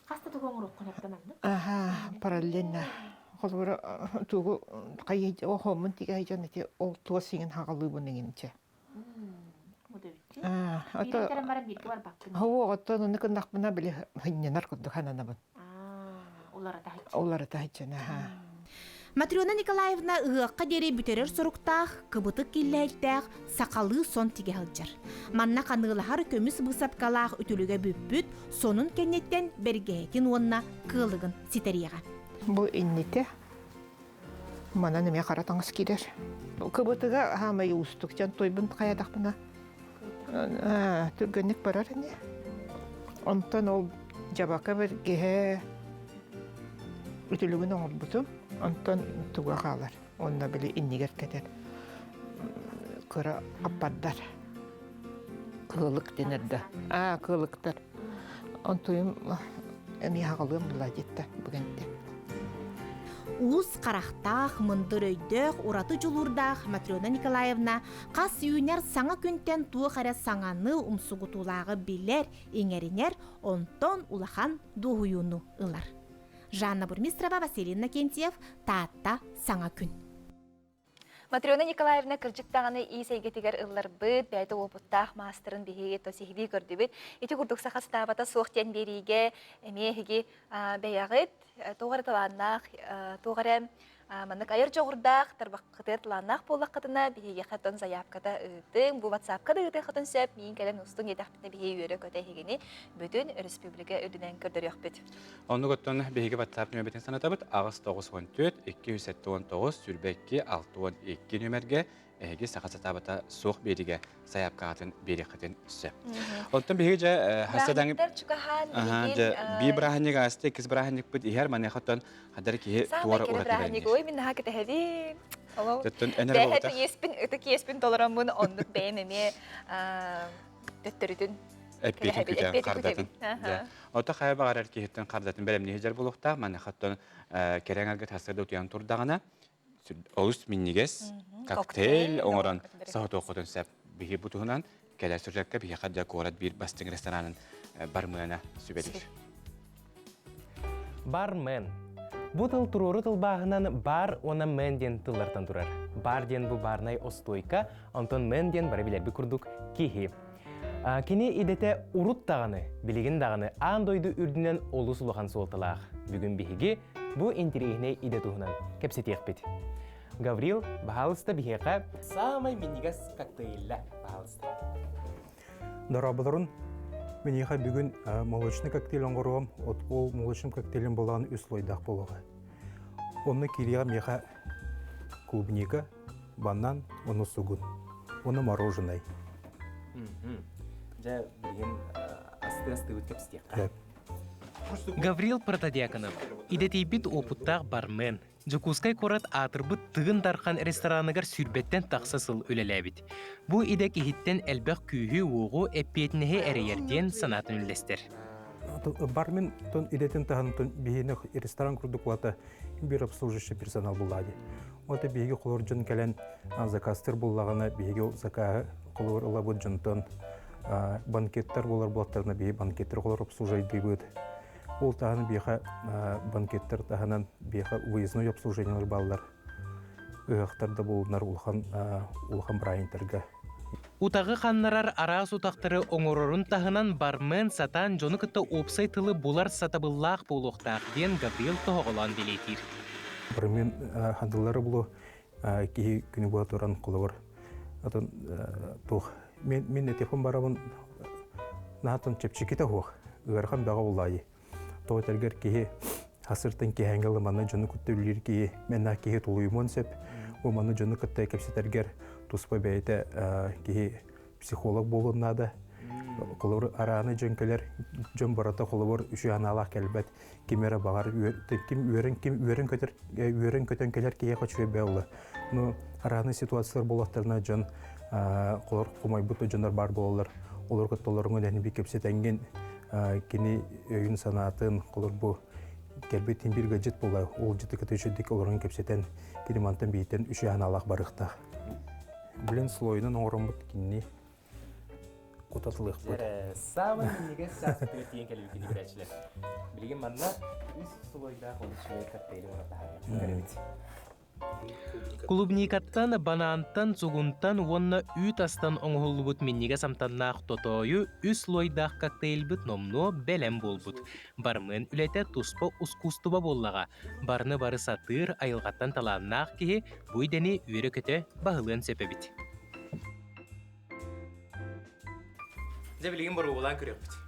Хаста тугу оҥоруоххун эптэ маннык? Аха, параллельно. Холобура тугу хайы оһоммун тигэ дьон ити ол туос иҥин хагалыыбын иҥинчэ. Биир кэлэн баран бииргэ барбаккын. Һоо, оттон ону кыннахпына били сынньанар курдук сананабын. Уларыта сылдьан. Уларыта сылдьан, аха. Матрена Николаевна ыһыахха диэри бүтэрэр соруктаах, кыбытык киллэһиктээх сахалыы сон тигэ сылдьар. Манна ханыылаһар көмүс быысапкалаах үтүлүгэ бүппүт сонун кэнниттэн бэргэһэтин уонна кыалыгын ситэриэҕэ. Бу иннитэ манан эмиэ хара таҥас киирэр. Кыбытыга хаамай уустук дьон туйбун хайатахпына түргэнник барар ини. Онтон ол дьабака бэргэһэ үтүлүгүн оҥорбутум. Онтон туга хаалар. Онно били иннигэр кэтэр кыра аппардар. Кыылык дэнэр да. Аа, кыылыктар. Онтуйум эмиэ хаҕалыам була диэтэ бүгэнтэ. Уус харахтаах, мындыр өйдөөх, ураты дьулуурдаах Матрена Николаевна хас үүнэр саҥа күнтэн туох эрэ саҥаны, умсугутуулааҕы билэр, иҥэринэр, онтон улахан дуоһуйууну ылар. Жанна Бурмистрова, Василий Иннокентьев, Таатта, Саҥа күн. Матрена Николаевна кырдьык даҕаны иис эйгэтигэр ылларбыт, бэйэтэ уопуттаах маастарын биһиги то сиһилии көрдүбүт. Ити курдук саха сатаабата суох диэн биэриигэ эмиэ эһиги бэйэҕит туох эрэ талааннаах, туох эрэ маннык айар дьоҕурдаах, тарбаххытыгар талааннаах буоллаххытына биһиэхэ тон заявката ыытыҥ, бу ватсапка да ыытыаххытын сөп, миин кэлэн устуҥ диэтэхпитинэ биһиги үөрэ-көтө эһигини бүтүн өрөспүүбүлүкэ үрдүнэн көрдөрүөхпүт. Оннук оттон биһиги WhatsApp нөмербитин санатабыт 894 279 22 62 нөмерге эһиги саха сатаабата суох биэригэ сайаапкаҕытын биэриэххитин сөп. Оттон биһиги дьэ хасадаҥ чугаһаан дьэ би бырааһынньык ааста иккис бырааһынньыкпыт иһэр маныаха оттон хадар киһи туора ураты бырааһынньык ой мин наһаа кэтэһэбин. Оттон энэр Бэйэт иэспин ытык иэспин толороммун оннук бэйэм эмиэ төттөрүтүн эппиэтин күтэн хардатын. Ото хайа баҕарар киһиттэн хардатын бэлэмниһи дьэр булуохтаах. Маныаха оттон кэрэҥ аргыт хасса да утуйан турдаҕына олус минньигэс коктейль оҥорон соһутуоххутун сөп. Биһи бу туһунан кэлэр сюжекка биһиэхэ дьэ куорат биир бастыҥ ресторанын бармена сүбэлиир. Бармен. Бу тыл туруору тылбааһынан бар уонна мен диэн тыллартан турар. Бар диэн бу барнай остуойка, онтон мен диэн бары билэрбит курдук киһи. Кини идэтэ урут даҕаны, билигин даҕаны аан дойду үрдүнэн олус улахан суолталаах. Бүгүн биһиги бу интэриэһинэй идэ туһунан кэпсэтиэхпит. Гаврил, баһаалыста биһиэхэ саамай минньигэс коктейльлэ, баһаалыста. Дорооболорун. Миниэхэ бүгүн молочный коктейль оҥоруом. От ол молочным коктейлем булаан үс слойдаах буолуоҕа. Онно киириэҕэ миэхэ клубника, банан, уонна сугун, уонна мороженое. Дьэ, билигин астыы-астыыбыт кэпсэтиэххэ. Гаврил Протодьяконов идэтийбит уопуттаах бармен, Дьокуускай куорат аатырбыт Тыгын Дархан рестораныгар сүүрбэттэн тахса сыл үлэлээбит. Бу идэ киһиттэн элбэх күүһү-уоҕу, эппиэтинэһи эрэйэр диэн санаатын үллэстэр. Бармен тон идэтин таһынан биһиэнэ ресторан курдук улата биир обслуживающий персонал булла дии. Ота биһиги холор дьон кэлэн заказтыр буллаҕына биһиги ол закаһы холор ылабыт дьонтон банкеттар буолар буолтарына биһи банкеттар холор обслужайдыыбыт. Ол таһынан биэхэ банкеттар таһынан биэхэ выездной обслуживаниелар бааллар. ыһыахтар да буолунар улахан улахан бырааһынньыктарга. Утаҕы ханнарар араас утахтары оҥорорун таһынан бармен сатаан дьону кытта уопсай тылы булар сатабыллаах буолуохтаах диэн Гаврил тоһоҕолоон бэлиэтиир. Бармен хандылары булу киһи күнү була туран холобур атын туох мен мен этиэхпин барабын наһаатан чэпчэкитэ суох ыарахан бөҕө буллаайы тоҕо этэргэр киһи хасыртан киһээҥҥэ ылыманна дьону кытта үлэлиир киһи мэннээх киһи тулуйумуон сөп бу манна дьону кытта кэпсэтэргэр туспа бэйэтэ киһи психолог буолуон наада холобур арааны дьон кэлэр дьон барыта холобур үчүгэй санаалаах кэлбэт ким эрэ баҕар ким үөрэн ким үөрэн көтөр үөрэн көтөн кэлэр киһиэхэ үчүгэй буолла ну арааны ситуациялар буоллахтарына дьон холор хомойбут дьоннор баар буолаллар олор кытта олоргун эһин би кэпсэтэҥҥин кини өйүн санаатын холор бу кэлбит тин бир гаджет буолла ол жыты кытта үчүгдик олорон кэпсэтэн кини мантан биитен үчүгэй санаалаах барыахтаах билин слойунан оҥороммут кинини кутатылыахпыт. Саамай минньигэс чааспытыгар тиийэн кэлбиккин көрөөччүлэр. Билигин манна үс слойдаах олус үчүгэй коктейли оҥоро таһаарыахпыт. Клубникаттан, банаантан, сугунтан уонна үүт астан оҥоһуллубут минньигэс амтаннаах тотоойу үс слойдаах коктейльбыт номнуо бэлэм буолбут. Бармыан үлэтэ туспа ускуустуба буоллаҕа. Барыны бары сатыыр, айылҕаттан талааннаах киһи бу идэни үөрэ-көтө баһылыан сөп эбит. Дьэ билигин боруобалаан көрүөхпүт.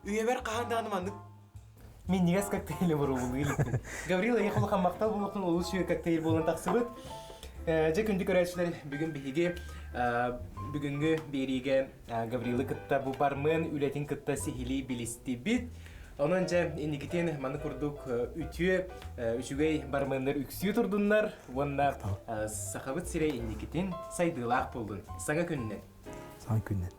Үйэбэр хаһан даҕаны маннык минньигэс коктейли боруобалыы иликпин. Гаврил эйиэхэ улахан махтал буолуохтун олус үчүгэй коктейль буолан тахсыбыт. Дьэ күндү көрөөччүлэр бүгүн биһиги бүгүҥҥү биэриигэ Гаврилы кытта бу бармен үлэтин кытта сиһилии билистибит. Онон дьэ инникитин маны курдук үтүө үчүгэй барменнар үксүү турдуннар уонна сахабыт сирэ инникитин сайдыылаах буоллун. Саҥа күннэн. Саҥа күннэн.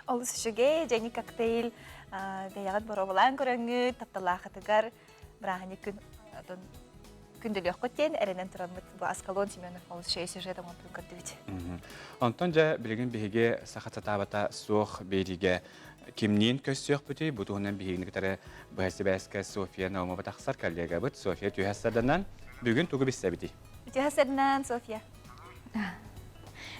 Олус үчүгэй, дьэни коктейль бэйэҕит боруобалаан көрөҥҥүт, тапталаахытыгар бырааһынньык күн күндүлүөххүт диэн эрэнэн тураммыт бу Аскалон Семенов олус үчүгэй сюжет оҥорбутун көрдүбүт. Онтон дьэ билигин биһиги саха сатаабата суох биэриигэ кимниин көрсүөхпүтүй? Бу туһунан биһигини кытары быһа сибээскэ Софья Наумова тахсар коллегабыт Софья түһэ саданан бүгүн тугу билсэбитий? Түһэ саданан Софья.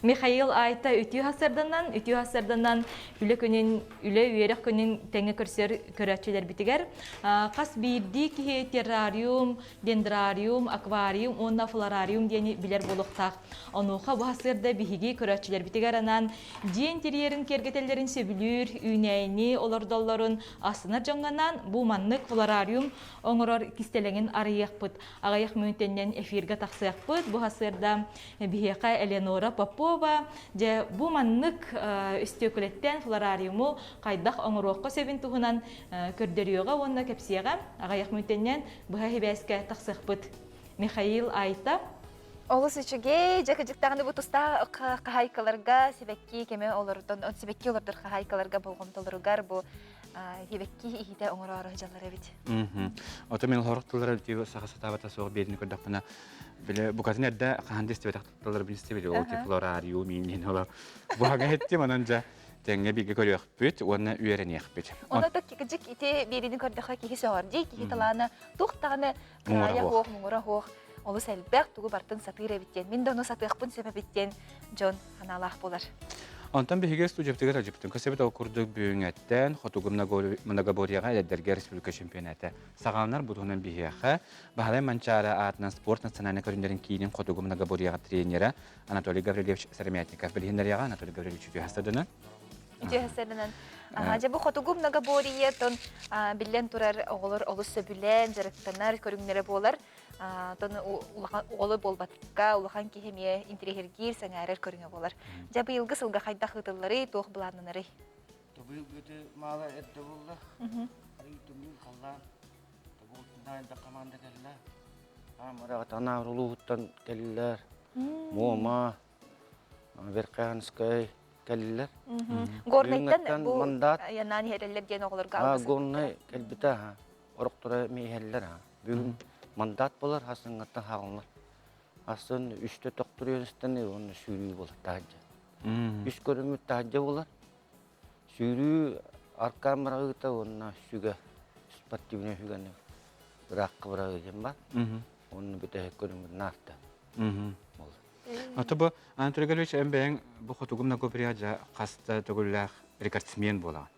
Михаил Айта үтүө хасарданан, үтүө хасарданан үлэ күнүн, үлэ үөрэх күнүн тэҥэ көрсөр көрөөччүлэрбитигэр хас биирдии киһи террариум, дендрариум, аквариум уонна флорариум диэни билэр буолуохтаах. Онуоха бу хасыарда биһиги көрөөччүлэрбитигэр анаан дьиэ интерьерин киэргэтэллэрин сөбүлүүр, үүнээйини олордоллорун астынар дьоҥҥо анаан бу маннык флорариум оҥорор кистэлэҥин арыйыахпыт. Аҕыйах мүнүүтэннэн эфиргэ тахсыахпыт. Бу хасыарда биһиэхэ Элеонора Попова дьэ бу маннык өстүөкүлэттэн флорариуму хайдах оҥоруохха сөбүн туһунан көрдөрүөҕэ уонна кэпсиэҕэ. Аҕыйах мүнүүтэннэн быһа сибээскэ тахсыахпыт. Михаил Айта. Олус үчүгэй, дьэ кыдьыктаҕына бу тустаах хаһаайкаларга сибэкки кэмэ олордон, сибэкки олордор хаһаайкаларга болҕомтолоругар бу сибэкки иһитэ оҥороору дьаллар эбит. Ото мен хорох тыллара үтүө саха сатаабата суох биэрини көрдөхпүнэ биле букатын эрдэ хаһан да истибэтэх тыллары билистибит ол флорариум иинин ола буһага хеттим онон дьэ тэҥҥэ бииргэ көрүөхпүт уонна үөрэниэхпит. Ону то кыдьык ити биэрини көрдөхө киһи сөҕөр дии киһи талаана туох даҕаны кыраайа суох муҥура суох олус элбэх тугу бартын сатыыр эбит диэн мин да ону сатыахпын сөп эбит диэн дьон санаалаах буолар. Онтон биһиги студиябытыгар Дьыптын көсөбүт ол курдук бүгүҥҥэттэн Хотугу многоборьеҕа эдэрдэргэ республика чемпионата саҕаланар бу туһунан биһиэхэ Баһылай Манчаары аатынан спорт национальнай көрүҥнэрин киинин Хотугу многоборьеҕа тренерэ Анатолий Гаврильевич Сыромятников билиһиннэриэҕэ. Анатолий Гаврильевич үтүө хастадынан. Үтүө хастадынан. Дьэ бу Хотугу многоборье тон биллэн турар оҕолор олус сөбүлээн дьарыктанар көрүҥнэрэ буолар. Тон улахан оҕолор буолбатка улахан киһи эмиэ интириэһиргиир, сэҥээрэр көрүҥэ буолар. Дьэ быйылгы сылга хайдах ыытылларый, туох былааннанарый? Быйылгы маала эрдэ буолла. Арый тымныы халлаан. Тобугутунан команда кэллэ. Аамараҕа улууһуттан кэллилэр. Муома, Верхоянскай кэллилэр. Горнайтан бу мандат янаан иһэрэллэр диэн оҕолорго алгыс. Горнай кэлбитэ орохторо иһэллэр. Бүгүн мандат болар, хасыҥҥаттан хаалынар. Асын үстэ тохтуруйан уонна сүүрүү болар таһырдьа. Үс көрүҥмүт таһырдьа болар. Сүүрүү Аркаан быраҕыыта уонна сүгэ спортивнай сүгэни ыраахха быраҕыы диэн баар. Онно бүтэһик көрүҥмүт наарта. Ото бу Анатолий Гаврилович эн бэйэҥ бу хотугу многобрия хаста төгүллээх рекордсмен буолаҕын.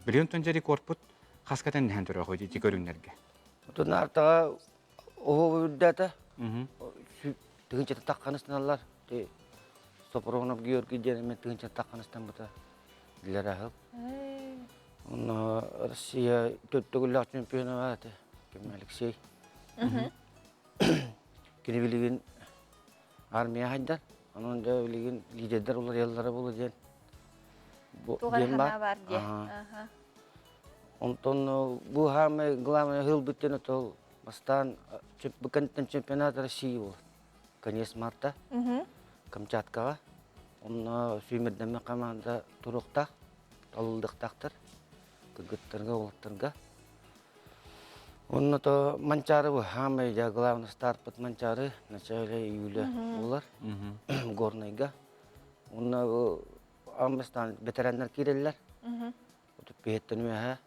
Билигин тон дьэ рекордпут хаска тэнниһэн турар ити көрүҥнэргэ? Ото наартаҕа оһуобу үрдээтэ. Тыһыынчата тахханыстыналлар. Сопронов Георгий диэн эмиэ тыһыынчата тахханыстаммыта. Билэр аһыл. Онно Россия төрт чемпиона бар этэ. Ким Алексей. Кини билигин армия хайдар. Онон да билигин лидердер уларыяллара буолу диэн диэн бар. Онтон бу хаамай главное хыл бүттен отол бастаан чемпионат России был. Конец марта. Камчаткаҕа. Онно сүүмэрдэммит хамаанда туруохтаах, талыллыахтаахтар кыргыттарга, уолаттарга. Онно то Манчаары бу хаамай дьа главный стартпыт Манчаары начале июля буолар Горнайга. Онно аан бастаан бэтэрээннэр киирэллэр. Отут биэһиттэн үөһэ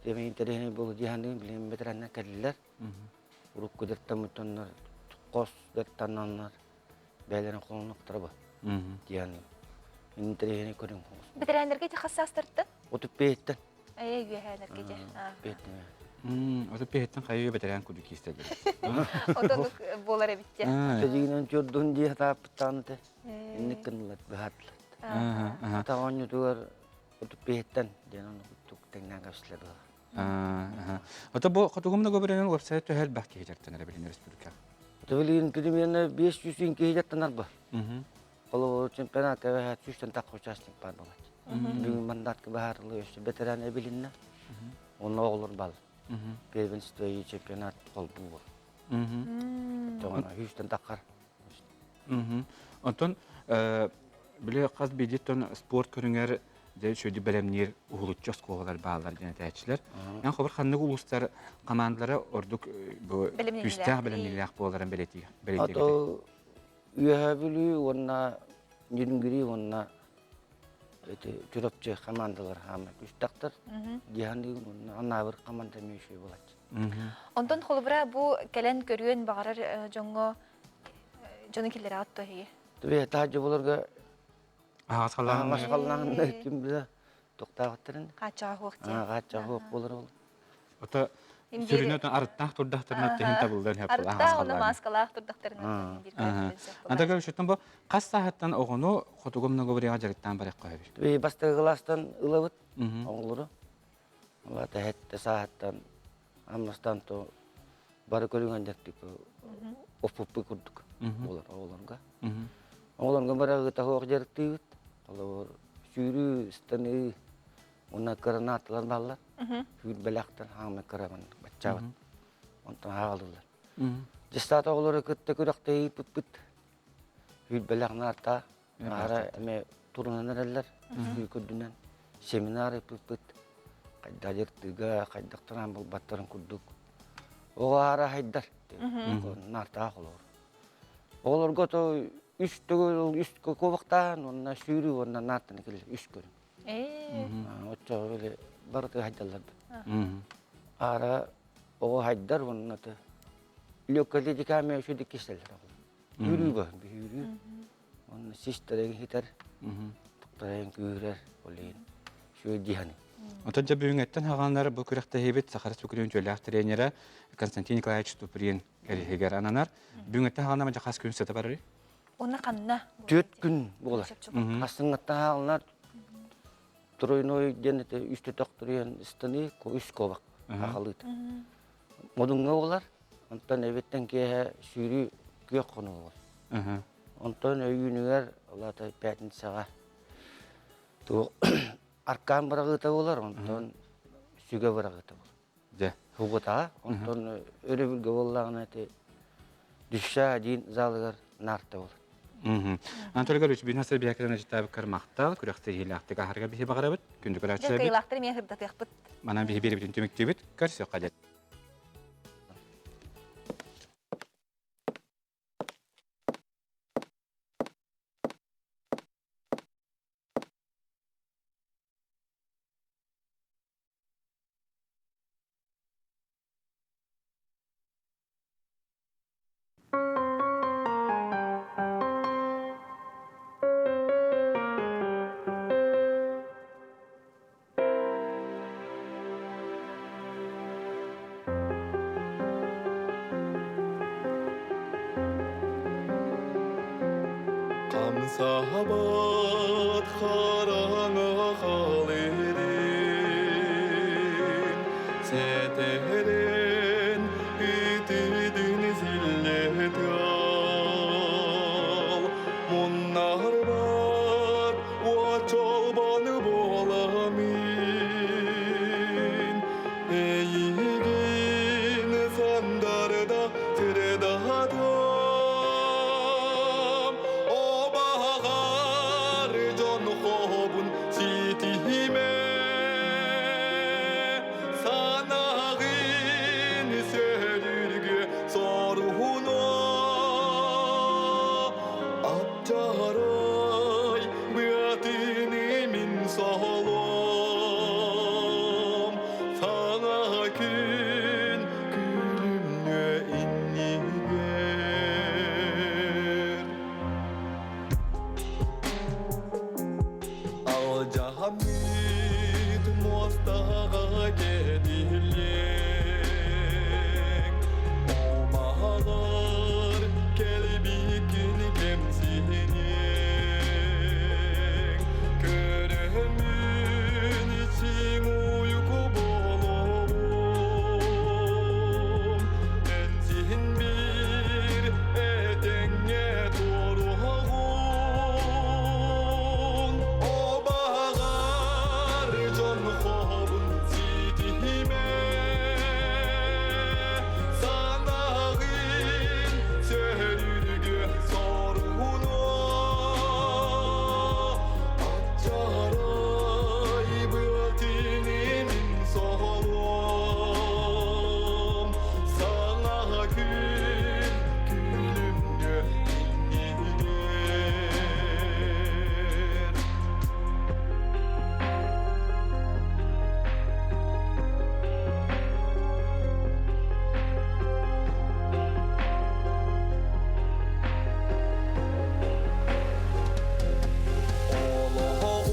тиэмэ интэриэһинэй буолуо дии саныыбын билигин бэтэрээннэр кэллилэр. Урукку дьарыктаммыттаннар хос дьарыктананнар бэйэлэрин холонуохтара бу диэн интэриэһинэй көрүҥ. Бэтэрээннэргэ ити хас саастарыттан? 35-тэн. Ээ, үөһээлэргэ дьэ. 35-тэн хайыы бэтэрээн курдук киистэллэр. Отонук буолар эбит дьэ. Тэдигинэн чордун дии хатааппыттаан этэ. Инник гыннылар, быһаатылар. Ата оонньуутугар 35-тэн диэн ону курдук тэҥнээн кэбистилэр быһалар. Ото бу хотугум договорынан уопсайа төһө элбэх киһи дьарыктанар билин республика? Билигин примерно 500 киһи дьарыктанар бу. Холобур чемпионатка бэһэ сүүстэн тахха участник баар буолааччы. Бүгүн мандатка баһаарылыы өссө бэтэрээн эбилиннэ. Онно оҕолор бал. Первенство и чемпионат холбуу бол. Тоҕо сүүстэн таххар. Онтон били хас биирдиттэн спорт көрүҥэр дьэ үчүгэйдик бэлэмниир уһулуччу оскуолалар бааллар диэн этээччилэр. Эн хобор ханнык улуустар командалара ордук бу күүстээх бэлэмниилээх буоларын бэлиэтиир. Ото Үөһээ Бүлүү уонна Ньүрүҥгүрүү уонна эти Чурапчы командалар хаама күүстэхтэр. Диһаныгын уонна Анаабыр команда эмиэ үчүгэй буолааччы. Онтон холобура бу кэлэн көрүөн баҕарар дьоҥҥо дьону киллэрэҕит дуо эһиги? Түбэ таһдьа буларга Аһаҕас халлааҥҥа аһаҕас халлааҥҥа ким билэ туохтаахтарын Хааччаҕа суох диэн. Хааччаҕа суох буолар ол. Ото сүрүнэ арыттаах турдахтарына тэһин табыллан хэп Арыттаах уонна мааскалаах турдахтарына биир көрүттэн сөп. Анда көрүшүттэн бу хас сааһыттан оҕону хотугу многоборьеҕа дьарыктаан барыахха сөбүй? Бастакы кылаастан ылабыт оҕолору. Улаата хэттэ сааһыттан аммастан то бары көрүҥэн дьаттык оппуппу курдук буолар оҕолорго. Оҕолорго барагыта суох дьарыктыыбыт. Холобур сүүрүү, ыстаныы уонна кыранааталар бааллар. Сүүрбэлээхтэн хаамай кырабын баччаабыт. Онтон ааҕалылар. Дьыстаат оҕолору кытта күрэхтэһииппыт. Сүүрбэлээх наарта Аара эмэ турунан эрэллэр, көрдүнэн семинар ыыппыппыт. Хайдах дьарыктыырга, хайдах тураан булбаттарын курдук. Оҕо аара хайдар, наартаах олоор. Оҕолорго то үс төгүл үс куобахтаан уонна сүүрүү уонна наартаны кэлэр үс көрүҥ. Оччоҕо били барыты хайдаллар. Аара оҕо хайдар уонна легкая диками үчүдүк кистэллэр оҕолор. Үүрүү баһын биһүүрүү. Онно систэрин хитэр, туктарайын күүрэр, ол иһин үчүгэй дии саныыбын. Оттон дьэ бүгүҥҥэттэн хаҕаннар бу күрэхтэһиибит Саха Республикатын үтүөлээх тренерэ Константин Николаевич Туприн кэриһигэр ананар. Бүгүҥҥэттэн хаҕанна дьэ хас күн сыта барарый? Уонна ханна? Түөрт күн буолар. Хастыҥҥаттан хаалынар тройной диэн это үс төтөх туруйан ыстаныы үс куобах хахалыыт. Модуҥҥа буолар. Онтон эбиттэн киэһэ сүүрүү күөх хонуу буолар. Онтон өйүүнүгэр, ол аата пятницаҕа туох аркаан быраҕыыта буолар, онтон сүгэ быраҕыыта буолар. Дьэ. Хугутаҕа, онтон өрөбүлгэ буоллаҕына ити Дүшша диин залыгар наарта буолар. Анатолий Гаврильевич, бин хасыр биһэкэрэн ачытаабыккар махтал, күрэхтэһиилээхтик аһарга биһи баҕарабыт, күндү көрөөччүлэрбит. Кыайыылаахтар эмиэ сырдатыахпыт. Манан биһи биэрибитин түмүктүүбүт. Көрсүөххэ диэн. Хамсаабат хараҥа халырын, Сэтэрин итидин силлетал, Муннарбат уочолбон буоламин, Эйигин сандарда тырдатам, Обаҕар дьон хобун ситиһимэ, Санаҕын сөрүргү соруһуна, Апчарай быатыны мин солом, Саҥа күн күлүмнүө иннигэр. Алдьаммыт муостаҕа кэтиллиэҥ, Омаҕар кэлбиккин кэмсиниэҥ. Көрөммүн ичиҥ уйку буолуом, Эн сиһин биир этэҥҥэ туоруоҕун. Обаҕар дьон хобун ситиһимэ, Санаҕын сөрүргү соруһуна, Аччарай быатыны мин соһолуом, Саҥа күн күлүмнүө иннигэр.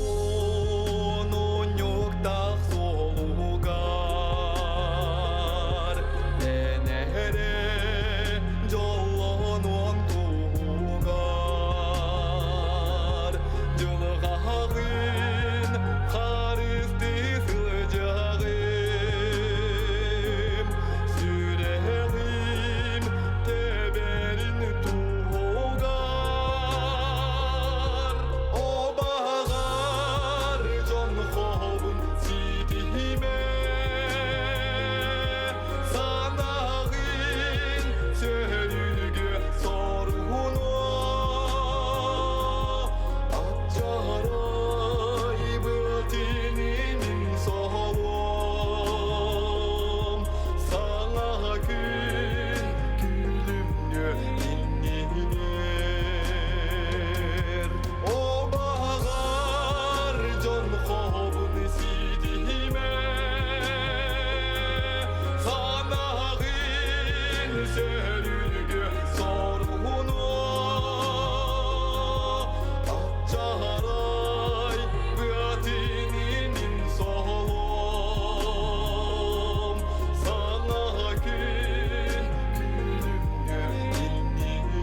Олоҕун унньуктаах суолугар эн эрэ дьоллонуон туһугар дьылҕаҕын харыстыы сылдьаҕым сүрэҕим тэбэрин туһугар Обаҕар дьон хобун ситиһимэ, Санаҕын сөрүргү соруһуна, Аччарай быатыны мин соһолуом, Саҥа күн күлүмнүө иннигэр. Обаҕар дьон хобун ситиһимэ, Санаҕын сөрүргү соруһуна, Аччарай быатыны мин соһолуом, Саҥа күн күлүмнүө иннигэр.